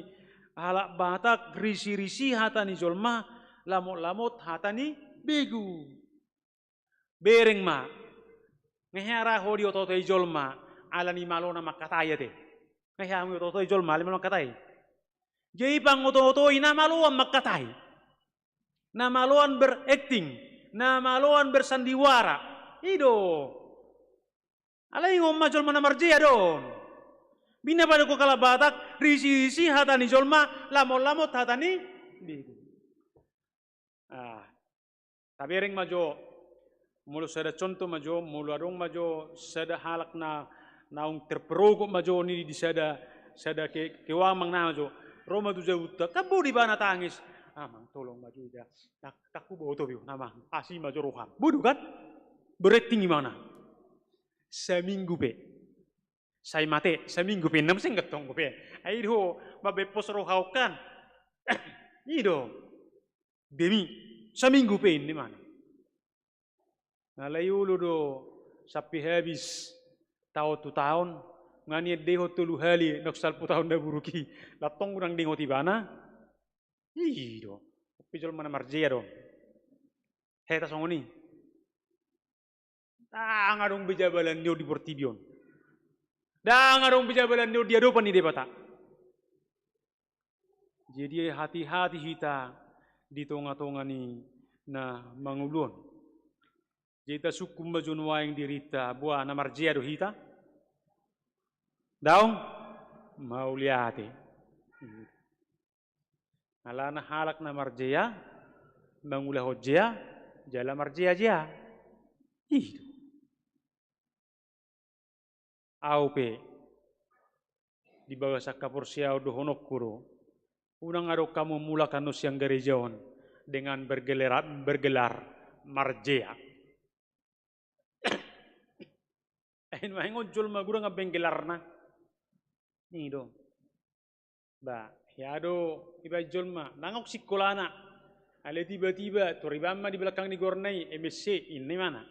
halak Batak, risi-risi hata ni jolma, lamot-lamot hata ni begu. Bereng ma. Nga hea ra ho dioto-otoi jolma, alani malona mangkatai ate. Nga hea hamu dioto-otoi jolma, alani malona mangkatai. Jadi pangoto-otoi na maloan mangkatai. Na maloan berakting, na maloan bersandiwara. I do. Alai ingot ma jolma na marjea do on. Bina pada ko halak Batak, risi-risi hata ni jolma, lamot-lamot hata ni begu. Ah, tabereng ma jo, molo sada contoh ma jo, molo adong ma jo sada halak na, naung terperogok ma jo on i di sada, sada ke-, kewan amang na ma jo. Ro ma tu jabunta, kan boi do ibana tangis. Amang, tolong ma jo ida. Ndang, ndang huboto be on amang. Asi ma jo roham. Boi do kan? Berakting ibana. Saminggu pe. Sai mate, saminggu pe, na muse nga tong pe. Ai do, mambaen pos roha on kan. I do. Demi, saminggu pe inna ibana. Alai olo do, sampe habis taon tu taon, nga nian dengkon tolu hali, naung salpu taon na buruk i. Ndang tong unang dengkon ibana. I do. Tapi jolma na marjea do on. Heta songon i. Ndang adong be jabalan ni on di portibi on. Ndang adong be jabalan ni on di adopan ni Debata. Jadi hati-hati hita di tonga-tonga ni na mangolu on. Jadi tasungkun ma jo nuaeng dirinta, boha na marjea do hita? Daong? Mauliate. Alana halak na marjea, mangulahon jea, jala marjea-jea. I do. Ahu pe, di bagasan haporseaon dohononku do, unang adong hamu mulak annon sian gareja on dengan bergelar, bergelar marjea. Ai nuaeng on jolma godang amben gelarna. I do. Ba, hea do ibaen jolma, ndang adong singkolana. Alai tiba-tiba, tor ibaen ma di belakang ni goarna i, M S C, inna ibana.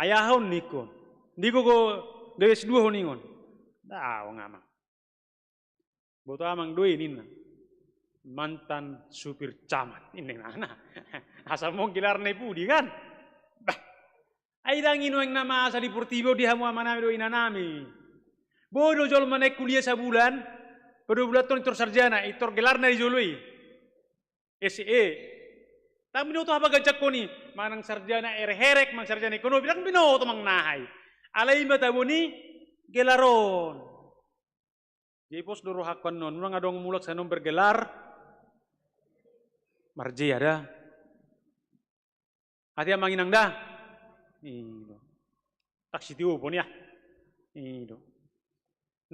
Ai aha on ningkon? Ningkon ho gabe S dua ho ningon. Daong amang. Boto amang do i ninna. Mantan supir camat. Inna ibana. Asa mong gelarna i pudi kan? Bah. Ai ndang i nuaeng na masa di portibi on di hamu amanami dohot inanami. Boi do jolma naeng kuliah sabulan, padua bulan tong i tor sarjana, i tor gelarna di jolo i. S E. Ndang binoto hapaganjanghon i, manang sarjana erek-erek, manang sarjana ekonomi, ndang binoto manang aha i. Alai i ma tabo ni gelar on. Jadi pos do rohangku annon, unang adong mulak sian on bergelar marjea da. Atia amang inang da. I do. Ndang sitiopon i ah. I do.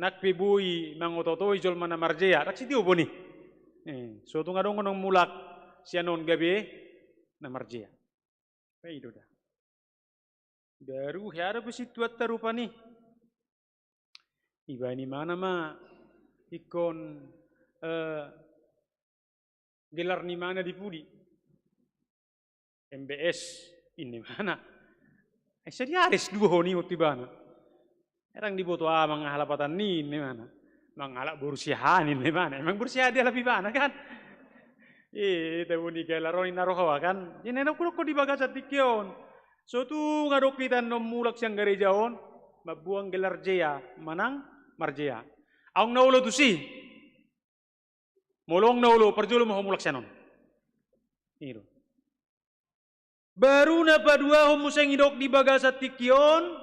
Nang pe boi mangoto-otoi jolma na marjea, ndang sitiopon i. Eh, so tung adong unang mulak sian on gabe na marjea. Pe i do da. Baru hea dope situan tarupani. Ibaen ibana ma ingkon, eh, Gelar ni mana di pudi? M B S, inna ibana. Ai sai diaris do ho ninna ibana. Ndang diboto amang aha lapatan ni, inna ibana. Mangalap boru siahaan, inna ibana. Emang boru siahaan dialap ibana kan? Eh, tabo ni gelar on inna roha kan. Inna na hudok di bagasan tingki on. So tung adong hita annon mulak sian gareja on, mamboan gelar jea, manang marjea. Adong na olo tusi. Molo adong na olo, parjolo ma ho mulak sian on. I do. Baru na paduahon muse nidok di bagasan tingki on,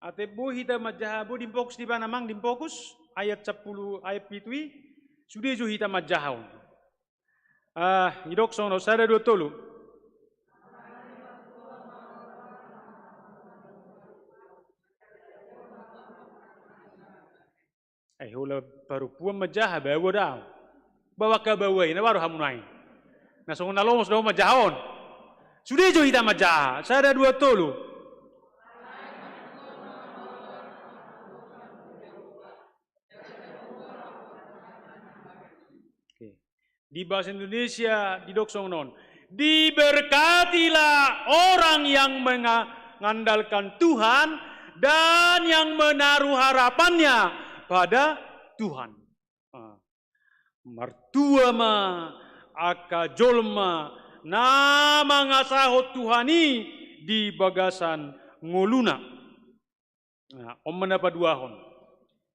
ate boi hita manjaha, boi dimfokus di mana mang, dimfokus ayat sampulu, ayat pitu i, sude jo hita manjaha on. Ah, nidok songon on, sada dua tolu. Ai holan parompuan manjaha, baoa do au. Baoa angka baoa i, na baoa do hamu nuaeng. Na songon na lomos do manjaha on. Sude jo hita manjaha, sada dua tolu. Oke. Di bahasa Indonesia didok songon on. Diberkatilah orang yang menga-, mengandalkan Tuhan dan yang menaruh harapannya pada Tuhan. Ah. Martua ma angka jolma na mangasahon Tuhan i di bagasan ngoluna. Nah, on ma na paduahon.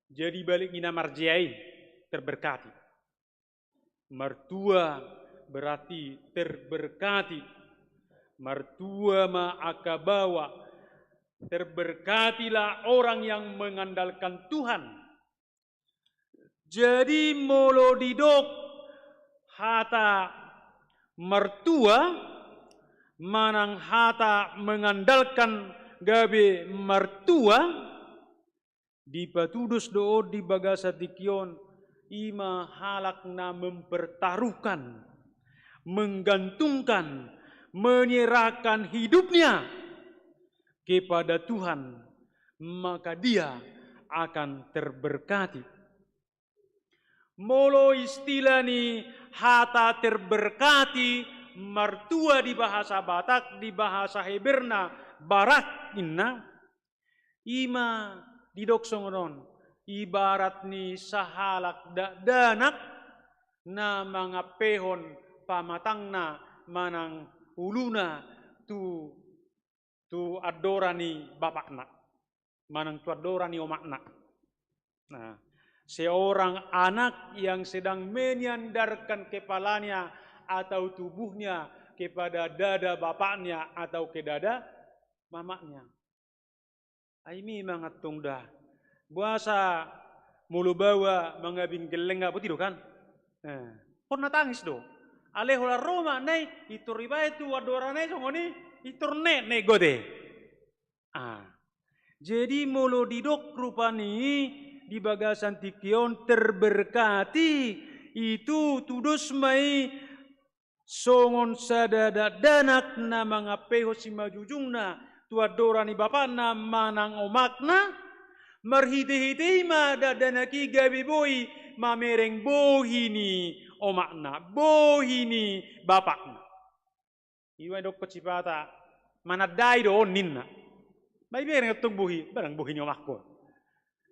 Jadi balik ni na marjea i, terberkati. Martua berarti terberkati. Martua ma angka baoa. Terberkatilah orang yang mengandalkan Tuhan. Jadi molo didok hata martua, manang hata mengandalkan gabe martua, dipatudos do on di bagasan tingki on, i ma halak na mempertaruhkan, menggantungkan, menyerahkan hidupnya kepada Tuhan, maka dia akan terberkati. Molo istilah ni hata terberkati, martua di bahasa Batak, di bahasa Heberna, barak inna, i ma didok songon on, ibarat ni sahalak dakdanak na mangampehon pamatangna manang uluna tu tu andora ni bapakna, manang tu andora ni omakna. Nah, seorang anak yang sedang menyandarkan kepalanya atau tubuhnya kepada dada bapaknya atau ke dada mamaknya. Ai memang antong da. Boasa molo baoa mangabing gelleng, nga boti do kan? Eh, on na tangis do. Alai holan ro makna i, pintor dibaen tu andorana i songon i, pintor netnet gok te. Ah. Jadi molo didok rupani di bagasan tingki on terberkati, itu tudos ma i songon sada dakdanak na mangampehon simanjujungna tu andora ni bapakna manang omakna, marhitehite i ma dakdanak i gabe boi mamereng bohi ni omakna, bohi ni bapakna. I ma didokkon sipata, manandai do on ninna. Ba dibereng antong bohi, ba ndang bohi ni omakku.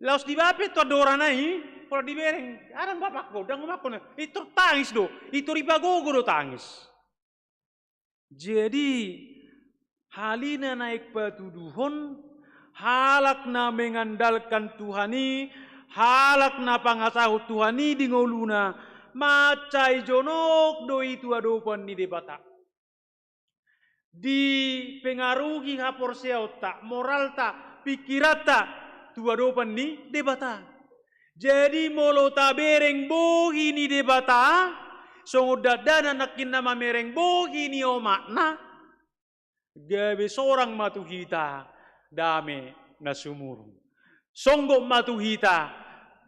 Laos dibaen pe tu andorana i, pola dibereng, ah ndang bapakku, ndang omakku, pintor tangis do, pintor dipagogo do tangis. Jadi, hal i na naeng patuduhon, halak na mengandalkan Tuhan i, halak na pangasahon Tuhan i di ngoluna, mansai jonok do i tu adopan ni Debata. Dipengaruhi haporseaonta, moralta, pingkiranta tu adopan ni Debata. Jadi molo tabereng bohi ni Debata, songon dakdanak nangkin na mamereng bohi ni omakna, gabe sorang ma tu hita dame na sumurung. Songgop ma tu hita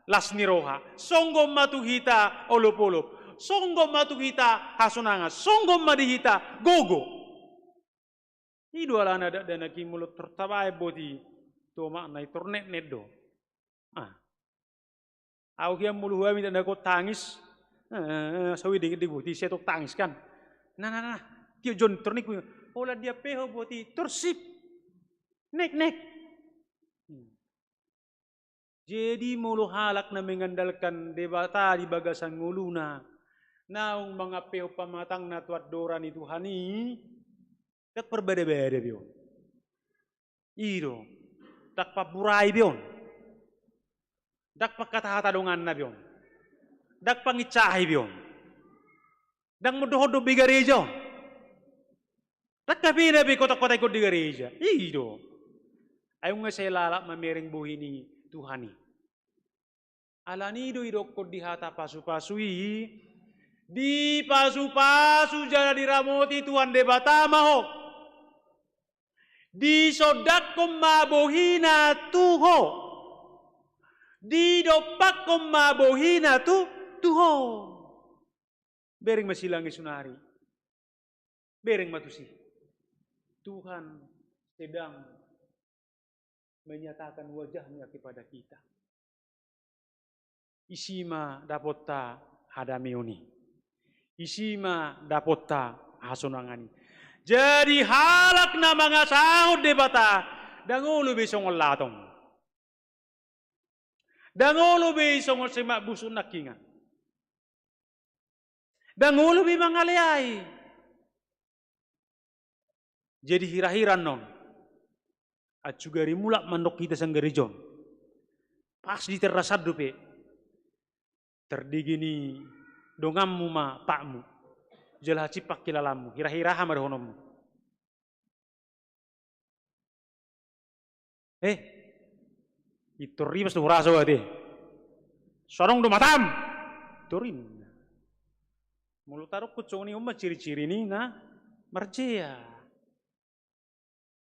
las ni roha, songgop ma tu hita olopolop, songgop ma tu hita hasonangan, songgop ma di hita gogo. I do alana dakdanak i molo tor tabaen boti tu omakna i tor netnet do. Ah. Au hian molo huami dakdanak on tangis, Eh, so i denggan, denggan boti, sai tong tangis kan. Nah, nah, nah, nah. Tio Jon, tor nik, holan dia pe ho boti, tor sip. Nek, nek. Hmm. Jadi molo halak na mengandalkan Debata di bagasan ngoluna, naung mangampehon pamatangna tu andora ni Tuhan i, ndang parbada-bada be on. I do, ndang pamburai be on. Ndang panghatahata donganna be on. Ndang panginsahi be on. Ndang mondohondon be gareja on. Ndang hape na be kotak-kotak ingkon di gareja. I do. Ai nunga sai lalap mamereng bohi ni Tuhan i. Alani i do idokkon di hata pasu-pasu i, dipasu-pasu jala diramoti Tuhan Debata ma ho. Disondangkon ma bohina tu ho. Didompakkon ma bohina tu, tu ho. Bereng ma silang i saonari. Bereng ma tusi. Tuhan sedang menyatakan wajahnya kepada kita. Isi ma dapotta hadameon i. Isi ma dapotta hasonangan i. Jadi halak na mangasahon Debata, ndang olo be songon laton. Ndang olo be songon semak busuk nangkingan. Ndang olo be mangaleai. Jadi hira-hira annon, ansu gari mulak mandok hita sian gareja on. Pas di teras an dope, tardege ni donganmu ma patmu. Jala hacipak hilalanmu, hira-hira aha ma dohononmu? Eh, pintor ribas do hurasa ho ate. So adong do matam. Pintor ninna. Molo tadokkon songon i, on ma ciri-ciri ni na marjea.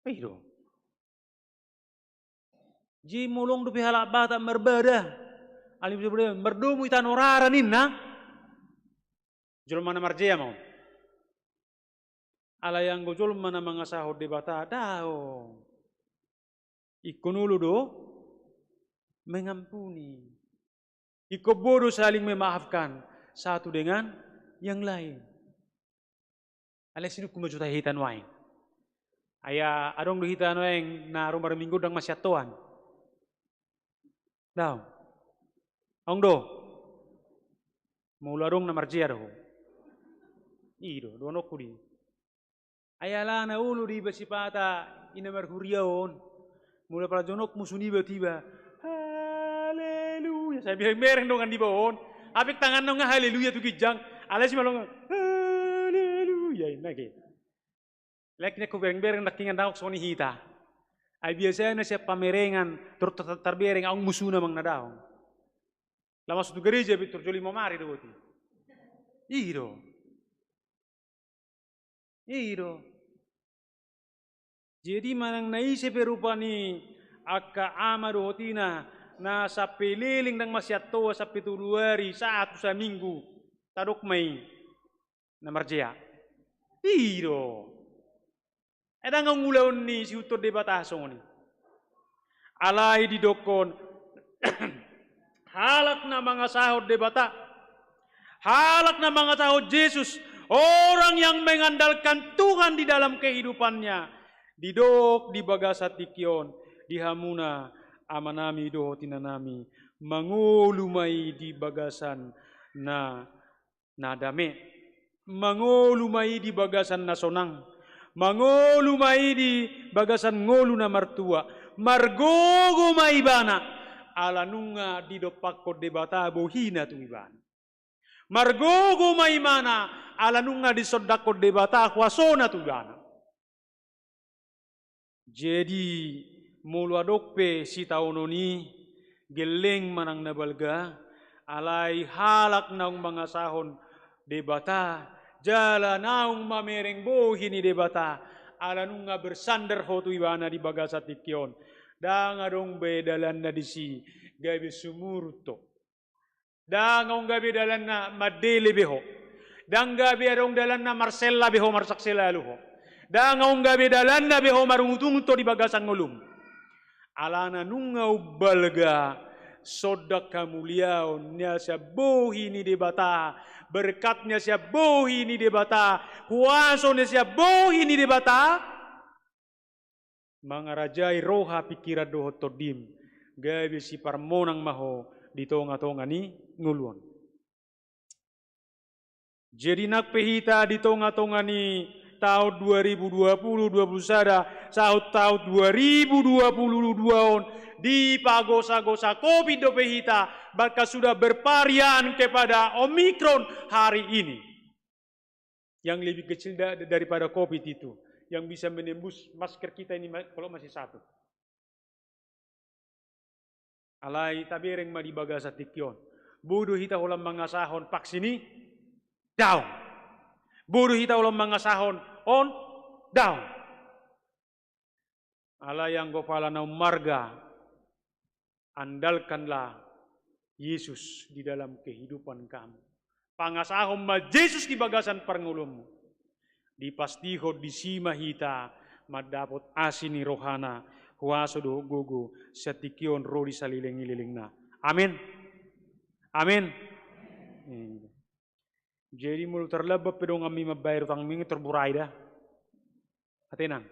I do. Jadi molo adong dope halak Batak marbada, alai mardomu di tano rara ninna, jolma na marjea ma on. Alai anggo jolma na mangasahon Debata, daong. Ingkon olo do mengampuni. Ingkon boi do saling memaafkan satu dengan yang lain. Alai sidungkun ma jo tahe hita nuaeng. Ai adong do hita nuaeng na ro marminggu ndang masiantoan? Daong. Adong do? Molo adong na marjea do ho. I do, dohononku di. Ai alana olo do iba sipata i na marhuria on. Molo apala jonok musu niba tu iba, haleluya, sai bereng-bereng dongan niba on. Apik tanganna nunga haleluya tu ginjang. Alai si malonga, haleluya, inna ke. Lek ni ho bereng-bereng nangkingan, daong songon i hita. Ai biasana sian pamerengan tor, tor, tarbereng adong musuna manang na daong. Laho masuk tu gareja pintor jolo i mamari do boti. I do. I do. Jadi manang na ise pe rupa ni angka ama dohot ina na sampe leleng ndang masiantoan, sampe tolu ari, satu, saminggu, tadok ma i na marjea. I do. Ai ndang adong ulaon ni siihuthon Debata songon i. Alai didokkon halak na mangasahon Debata, halak na mangasahon Jesus, orang yang mengandalkan Tuhan di dalam kehidupannya, didok di bagasan tingki on, di hamuna amanami dohot inanami, mangolu ma i di bagasan na na dame. Mangolu ma i di bagasan na sonang. Mangolu ma i di bagasan ngolu na martua. Margogo ma ibana ala nunga didompakkon Debata bohina tu ibana. Margogo ma ibana ala nunga disondangkon Debata huasona tu ibana. Jadi, molo adong pe sitaonon i, gelleng manang na balga, alai halak naung mangasahon Debata, jala naung mamereng bohi ni Debata, ala nunga bersandar ho tu ibana di bagasan tingki on. Ndang adong be dalanna disi, gabe sumurut ho. Ndang adong gabe dalanna mandele be ho. Ndang gabe adong dalanna marsella be ho, marsak selalu ho. Ndang adong gabe dalanna be ho marungut-ungut ho di bagasan ngolum. Alana nunga umbalga sondak hamuliaon na sian bohi ni Debata, berkat na sian bohi ni Debata, huaso na sian bohi ni Debata, mangarajai roha, pingkiran dohot tondim, gabe siparmonang ma ho di tonga-tonga ni ngolu on. Jadi nang pe hita di tonga-tonga ni taon dua ribu dua puluh dua puluh sada, sahat taon dua ribu dua puluh dua on, dipagosa-gosa covid dope hita, bahkan sudah bervarian kepada Omikron hari ini. Yang lebih kecil da-, daripada covid itu, yang bisa menembus masker kita ini ma-, kalau masih satu. Alai tabereng ma di bagasan tingki on. Boi do hita holan mangasahon vaksin i? Daong. Boi do hita holan mangasahon on? Daong. Alai anggo pala na ummarga, andalkanlah Yesus di dalam kehidupan kamu. Pangasahon ma Jesus di bagasan parngoluonmu. Dipastihon disi ma hita mandapot asi ni rohana, huaso dohot gogo, sian tingki on ro di saleleng ni lelengna. Amin. Amin. Jadi molo tarlambat pe donganmi mambayar utangmi, tor burai da. Ate nang.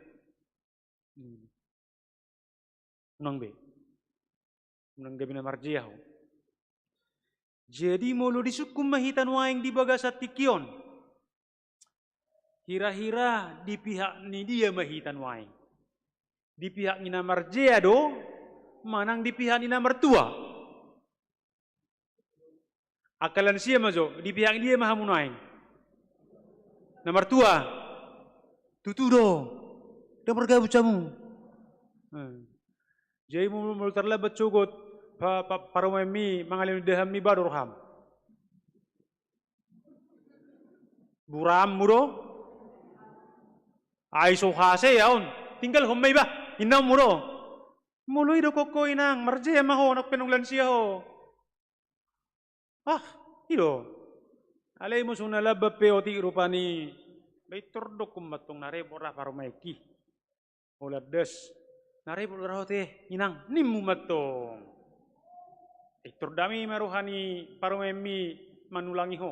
Unang be. Unang gabe na marjea ho. Jadi molo disungkun ma hita nuaeng di bagasan tingki on, hira-hira di pihak ni dia ma hita nuaeng? Di pihak ni na marjea do, manang di pihak ni na martua? Angka lansia ma jo, di pihak dia ma hamu nuaeng? Na martua. Tutu do. Ndang margabus hamu. Eh. Jadi molo, molo tarlambat sogot pa-, pa-, parumaenmi mangalehon indahanmi, ba do roham? Buraanmu do? Ai so hasea on. Tinggalhon ma iba. Innaonmu do. Molo i do ho, inang, marjea ma ho, nang pe naung lansia ho. Ah, i do. Alai molo na lambat pe otik rupani, ba intor dokkon mantong na repot ra parumaenki. Holan das, na repot ra ho te, inang, nimmu mantong. Intor dame ma roha ni parumaenmi manulangi ho.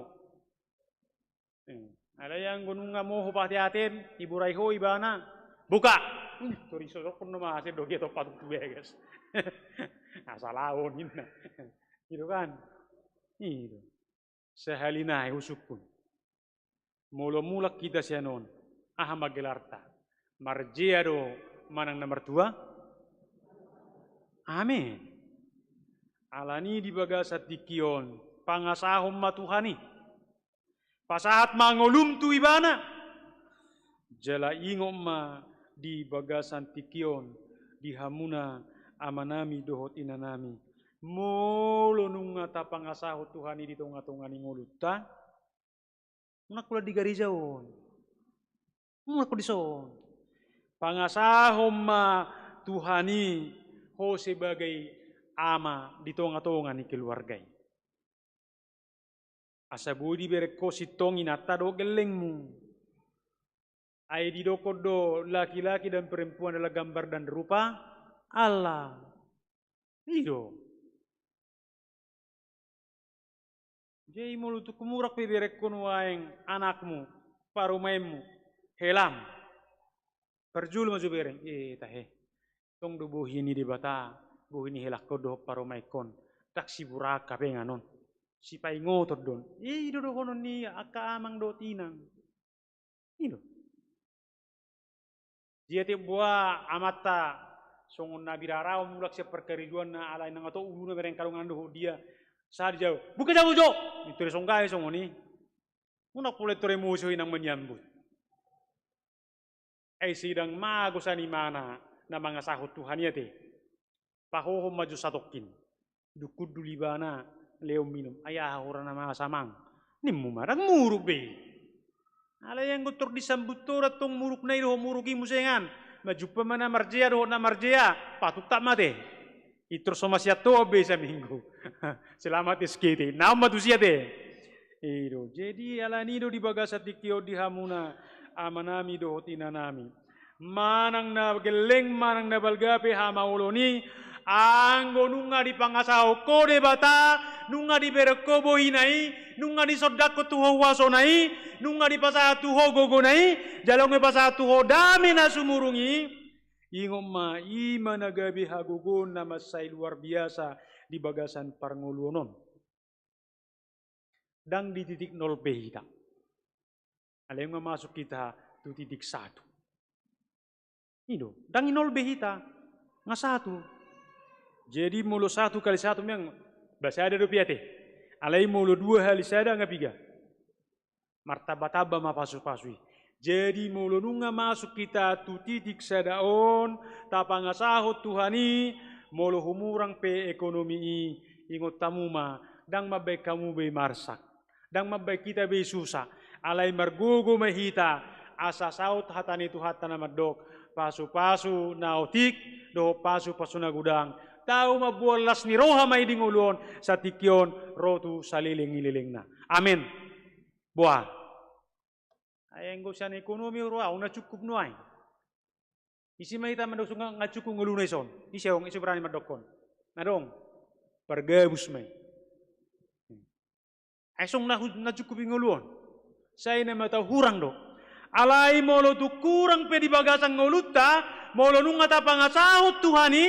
Eh, alai anggo nunga moho pateaten, diburai ho ibana. Buka. Hmm, tor disosokkon do ma, asa do dia tompa tu bagas. Asa laho ninna. I do kan? I do. Sahali nai husungkun. Molo mulak hita sian on, aha ma gelarta? Marjea do manang na martua? Amin. Alani di bagasan tingki on, pangasahon ma Tuhan i. Pasahat ma ngolum tu ibana. Jala ingot ma di bagasan tingki on, di hamuna amanami dohot inanami. Molo nunga tapangasahon Tuhan i di tonga-tonga ni ngolunta, unang holan di gareja on. Unang holan dison. Pangasahon ma Tuhan i ho sebagai ama di tonga-tonga ni keluarga i. Asa boi dibereng ho sintong inanta dohot gellengmu. Ai didokkon do, laki-laki dan perempuan adalah gambar dan rupa Allah. I do. Jadi molo tung humurang pe bereng ho nuaeng anakmu, parumaenmu, helam. Parjolo ma jo bereng, eh, tahe. Tong do bohi ni Debata, bohi ni helangkon dohot parumaenkon. Ndang siburaan hapengan on. Sipaingoton do on. I do dohonon ni angka amang dohot inang. I do. Dia tiop boha amanta songon na biraraon mulak sian parkarejoanna, alai ndang adong uluna, bereng kadonganan dohot dia. Sahat dijou, buka jabu jo! Intor disonggai songon i. Unang pola intor emosi ho inang manyambut. Ai sedang mago sanimana na mangasahon Tuhan i ate. Pahohom ma jo satongkin. Dung hundul ibana, lehon minum. Ai aha hurang na masa, amang? Nimmu ma, ndang muruk be. Alai anggo tor disambut ho do antong murukna i dohot muruk i muse, inang, manjumpa ma na marjea dohot na marjea, patuntak ma ate. Intor so masian ho be saminggu. Selamat S K T. Naon ma tusi ate. I do. Jadi alani do di bagasan tingki on di hamuna amanami dohot inanami. Manang na gelleng, manang na balga pe hamaolon i, anggo nunga dipangasahon ho Debata, nunga dibereng ho bohina i, nunga disondangkon tu ho huasona i, nunga dipasahat tu ho gogona i, jala nunga dipasahat tu ho dame na sumurung i, ingot ma, i ma na gabe hagogoon na mansai luar biasa di bagasan parngoluon on. Ndang di titik nol be hita. Alai nunga masuk hita tu titik satu. I do, ndang di nol be hita, nunga satu. Jadi molo satu kali satu memang ba sada dope ate. Alai molo dua hali sada nunga piga. Martamba-tamba ma pasu-pasu i. Jadi molo nunga masuk hita tu titik sada on, tapangasahon Tuhan i, molo humurang pe ekonomi i, ingot hamu ma, ndang mambaen hamu be marsak. Ndang mambaen hita be susa. Alai margogo ma hita, asa saut hata ni Tuhanta na mandok, pasu-pasu na otik, dohot pasu-pasu na godang. Tau mamboan las ni roha ma i di ngolu on, sai tingki on, ro tu saleleng ni lelengna. Amen. Boha. Ai anggo sian ekonomi ro au na cukup nuaeng. Ise ma hita mandok nunga cukup ngoluna ison. Ise adong, ise berani mandokkon. Ndang adong. Pargabus ma i. Ai songon na hu-, na cukup i ngolu on. Sai na mata hurang do. Alai molo tung hurang pe di bagasan ngolunta, molo nunga tapangasahon Tuhan i,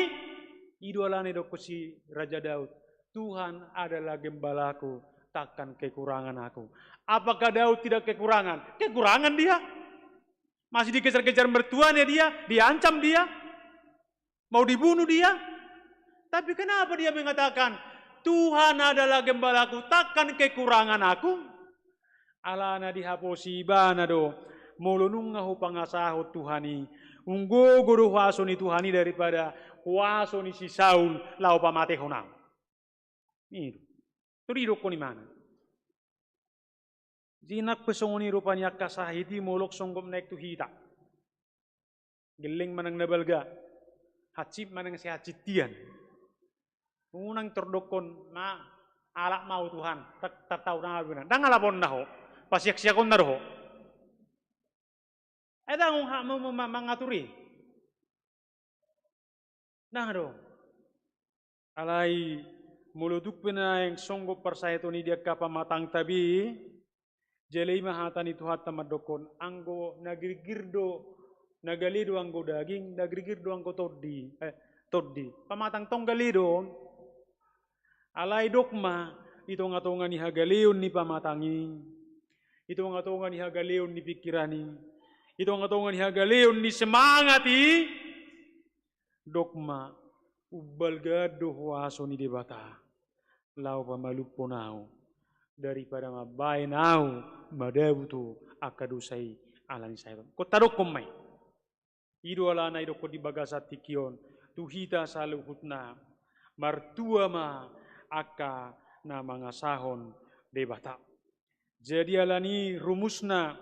i do alana didokkon si Raja Daud. Tuhan adalah gembalaku, takkan kekurangan aku. Apakah Daud tidak kekurangan? Kekurangan dia. Masih dikejar-kejar mertuanya dia, diancam dia. Mau dibunuh dia. Tapi kenapa dia mengatakan, "Tuhan adalah gembalaku, takkan kekurangan aku"? Alana dihaposi ibana do, molo nunga hupangasahon Tuhan i, umgogo do huaso ni Tuhan i daripada huaso ni si Saul laho pamatehon au. I do. Tung didokkon ibana. Jadi nang pe songon i rupani angka sahit i molo songgop naeng tu hita. Gelleng manang na balga. Hansip manang sihansintian. Unang tordokkon ma alap ma au Tuhan. Tak, tak tahu na au. Ndang alaponna ho. Pasiak-siakonna do ho. Ai ndang adong hakmu ma-, ma-, mangatur i. Ndang adong. Alai molo tung pe naeng songgop parsahiton i di angka pamatangta be, jala i ma hata ni Tuhanta mandokkon, anggo na girgir do, na gale do anggo daging, na girgir do anggo tondi, eh, tondi. Pamatang tong gale do on. Alai dok ma, di tonga-tonga ni hagaleon ni pamatang i, di tonga-tonga ni hagaleon ni pingkiran i, di tonga-tonga ni hagaleon ni semangat i, dok ma, umbalgaan do huaso ni Debata, laho pamalumhon au, daripada mambaen au madabu tu angka dosa i ala ni sahit on. Ingkon tadokkon ma i. I do alana didokkon di bagasan tingki on, tu hita saluhutna, martua ma angka na mangasahon Debata. Jadi ala ni rumusna,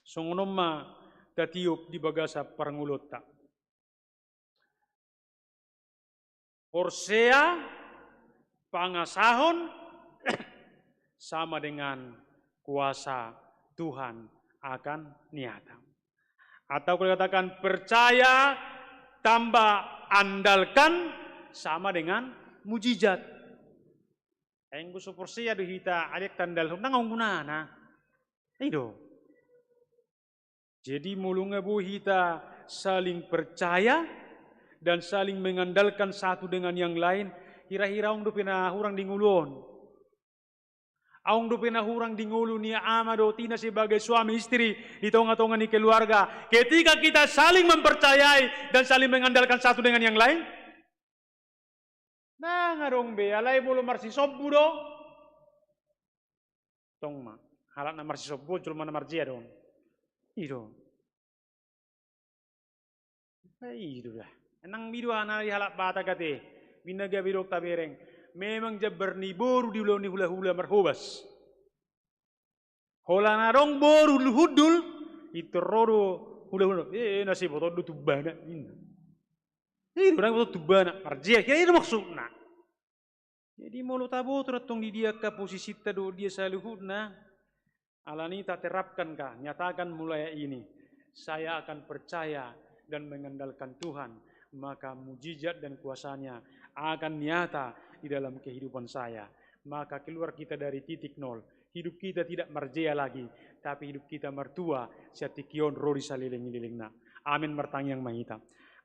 songon on ma tatiop di bagasan parngoluonta. Porsea, pangasahon, sama dengan kuasa Tuhan akan nyata. Atau kalau dikatakan percaya tambah andalkan sama dengan mujizat. Anggo so porsea do hita, alai ndang andalhon, ndang adong gunana. I do. Jadi molo nunga boi hita saling percaya dan saling mengandalkan satu dengan yang lain, hira-hira adong dope na hurang di ngolu on. Adong dope na hurang di ngolu ni ama dohot ina sebagai suami istri di tonga-tonga ni keluarga. Ketika kita saling mempercayai dan saling mengandalkan satu dengan yang lain, ndang adong be, alai molo marsisombu do. Tong ma, halak na marsisombu, jolma na marjea do on. I do. Eh, i do da. Nang i do hata ni halak Batak ate. Bina gabe dok tabereng. Memang jambar ni boru di ulaon ni hula-hula marhobas. Holan adong boru hundul, i tor ro do hula-hula. Eh, na siboto do tumbana. I do, na siboto tumbana. Marjea, i do maksudna. Jadi molo taboto do tong di dia angka posisinta dohot dia saluhutna, ala ni taterapkan ka, nyatakan mulai ini. Saya akan percaya dan mengandalkan Tuhan, maka mujizat dan kuasa-Nya akan nyata di dalam kehidupan saya. Maka keluar kita dari titik nol. Hidup kita tidak marjea lagi, tapi hidup kita martua, sian tingki on ro di saleleng-lelengna. Amen. Martangiang ma hita.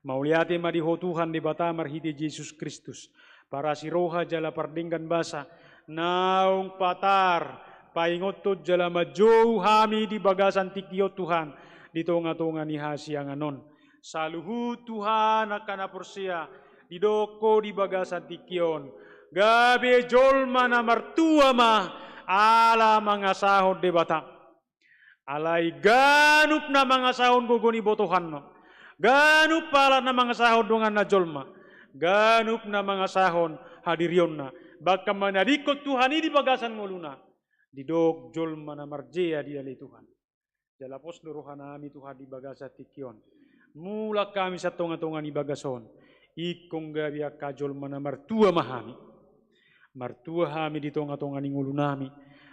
Mauliate ma di Ho Tuhan Debata marhite Jesus Kristus, parasi roha jala pardenggan basa, naung patar paingothon jala manjou hami di bagasan tingki on, Tuhan, di tonga-tonga ni hasiangan on. Saluhut, Tuhan, angka na porsea, didok Ho di bagasan tingki on, gabe jolma na martua ma ala mangasahon Debata. Alai ganup na mangasahon gogo ni botohanna, ganup halak na mangasahon donganna jolma, ganup na mangasahon hadirionna, bahkan manadingkon Tuhan i di bagasan ngoluna, didok jolma na marjea dialehon Tuhan. Jala pos do rohanami, Tuhan, di bagasan tingki on. Mulak hami sian tonga-tonga ni bagas on, ingkon gabe angka jolma na martua ma hami. Martua hami di tonga-tonga ni ngolunami,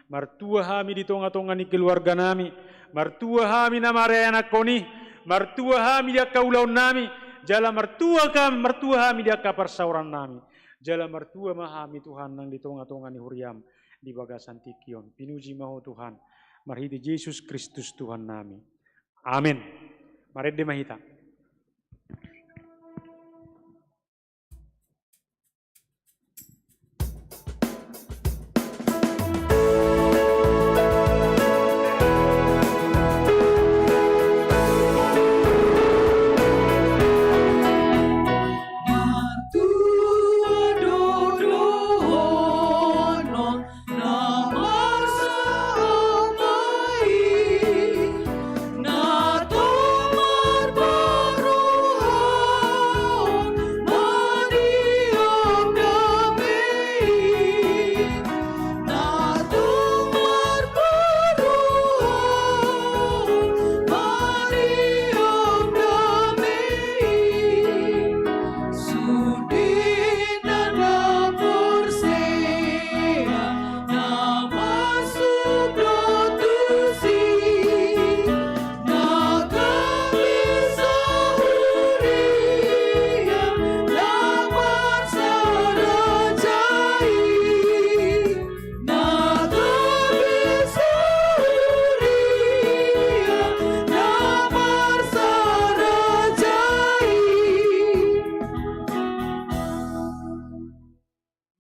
martua hami di tonga-tonga ni keluarganami, martua hami na marianakhon i, martua hami di angka ulaonnami, jala martua hami, martua hami di angka parsaorannami, jala martua ma hami, Tuhan, nang di tonga-tonga ni huriam di bagasan tingki on. Pinuji ma Ho, Tuhan, marhite Jesus Kristus Tuhannami. Amen. Marende ma hita.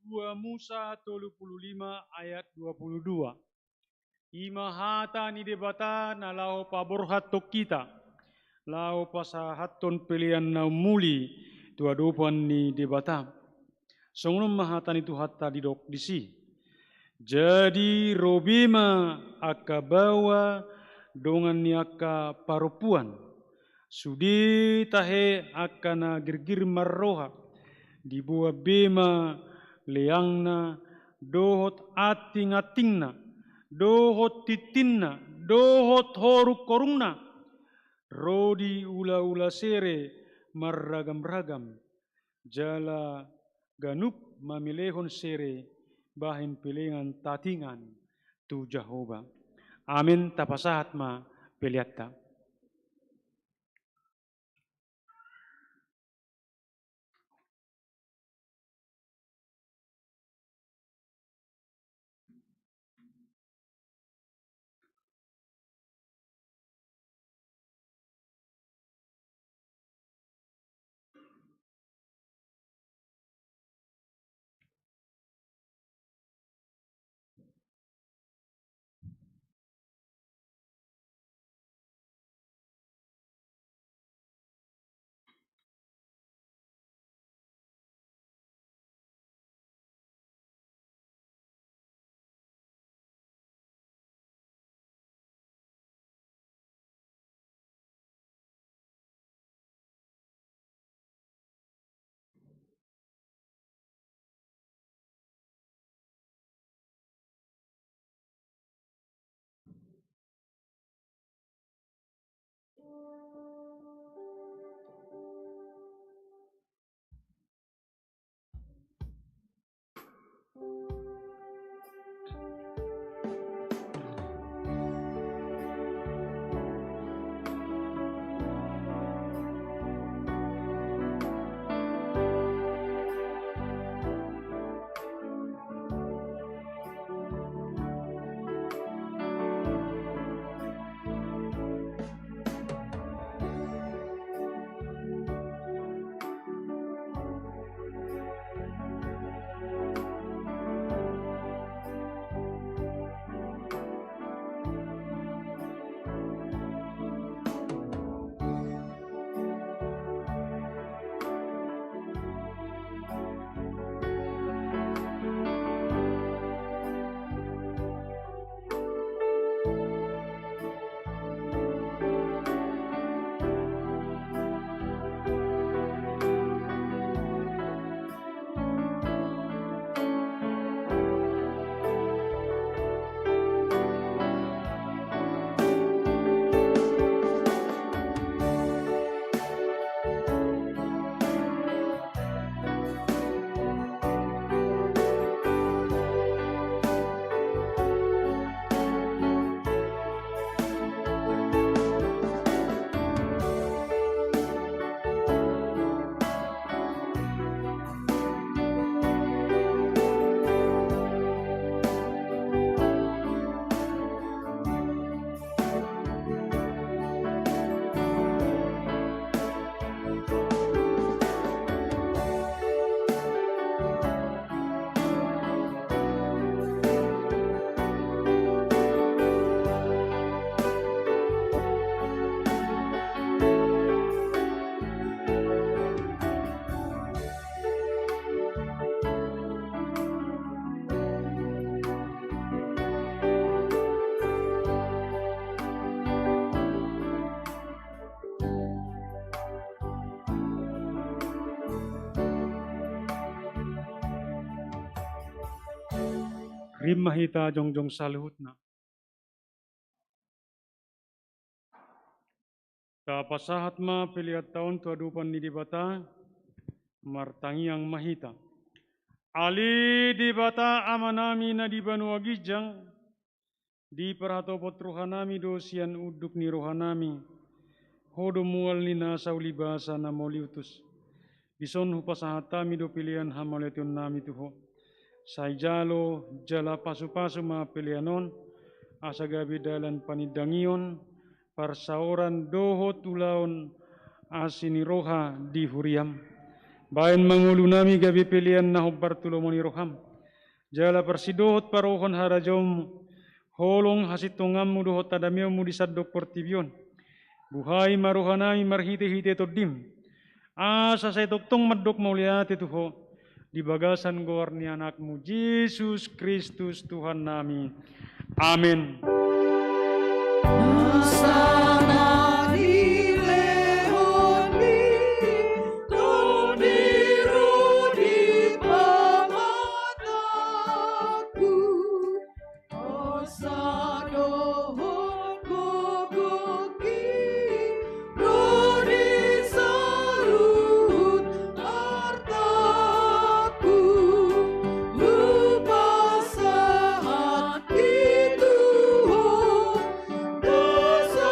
Dua Musa tolu pulu lima ayat dua pulu dua. I ma hata ni Debata na laho paborhathon hita, laho pasahathon pelean na ummuli tu adopan ni Debata. Songon on ma hata ni Tuhanta didok disi. Jadi ro be ma angka baoa dongan ni angka parompuan. Sude tahe angka na girgir marroha, diboan be ma leangna, dohot anting-antingna, dohot tintinna, dohot horung-horungna, ro di ula-ula sere marragam-ragam, jala ganup mamelehon sere bahen pelengan tatingan tu Jahowa. Amen. Tapasahat ma peleanta. Rap ma hita jongjong saluhutna. Tapasahat ma peleanta on tu adopan ni Debata, martangiang ma hita. Ale Debata Amanami na di banua ginjang, diparhatopot rohanami do sian unduk ni rohanami Ho do mual ni nasa ulibasa na mauliutus. Dison hupasahat hami do pelean hamauliateionnami tu Ho. Sai jalo jala pasupasu ma pelean on, asa gabe dalan panindangion, parsaoran dohot ulaon asi ni roha di huriam. Baen ma ngolunami gabe pelean na hombar tu lomo ni roham. Jala parsidohot parohon harajaonmu, holong hasintonganmu dohot hadameonmu di sandok portibi on. Buhai ma rohanami marhitehite Tondim, asa sai tongtong mandok mauliate tu Ho, di bagasan goar ni Anakmu Jesus Kristus Tuhannami. Amen. Nasa na nilehonmi, Tondim, ro di pamatangku, hosa dohot gogongki, ro di saluhut artaku, hupasahat i tu Ho, dosa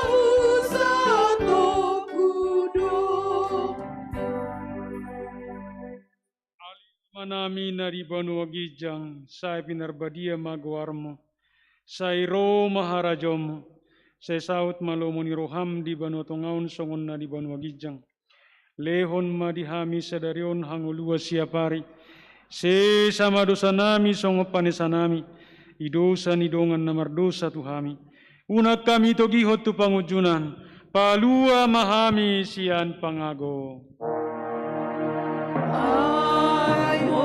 husatophu do. Ale Amanami na di banua ginjang, sai pinarbadia ma goarmu, sai ro ma harajaonmu, sai saut ma lomo ni roham di banua tonga on songon na di banua ginjang. Lehon ma di hami sadari on hangoluan siapari. Sesa ma dosanami songon panesanami di dosa ni dongan na mardosa tu hami. Unang hami togihon tu pangunjunan, palua ma hami sian pangago. Ai Ho,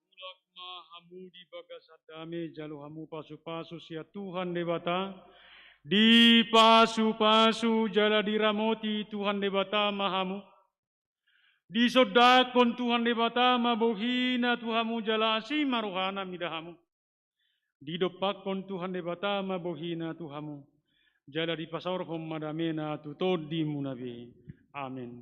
Mulak ma hamu di bagasan dame, jalo hamu pasupasu sian Tuhan Debata. Dipasupasu jala diramoti Tuhan Debata ma hamu. Disondangkon Tuhan Debata ma bohina tu hamu jala asi ma rohana mida hamu. Didompakkon Tuhan Debata ma bohina tu hamu, jala dipasaorhon ma damena tu tondimuna be. Amen.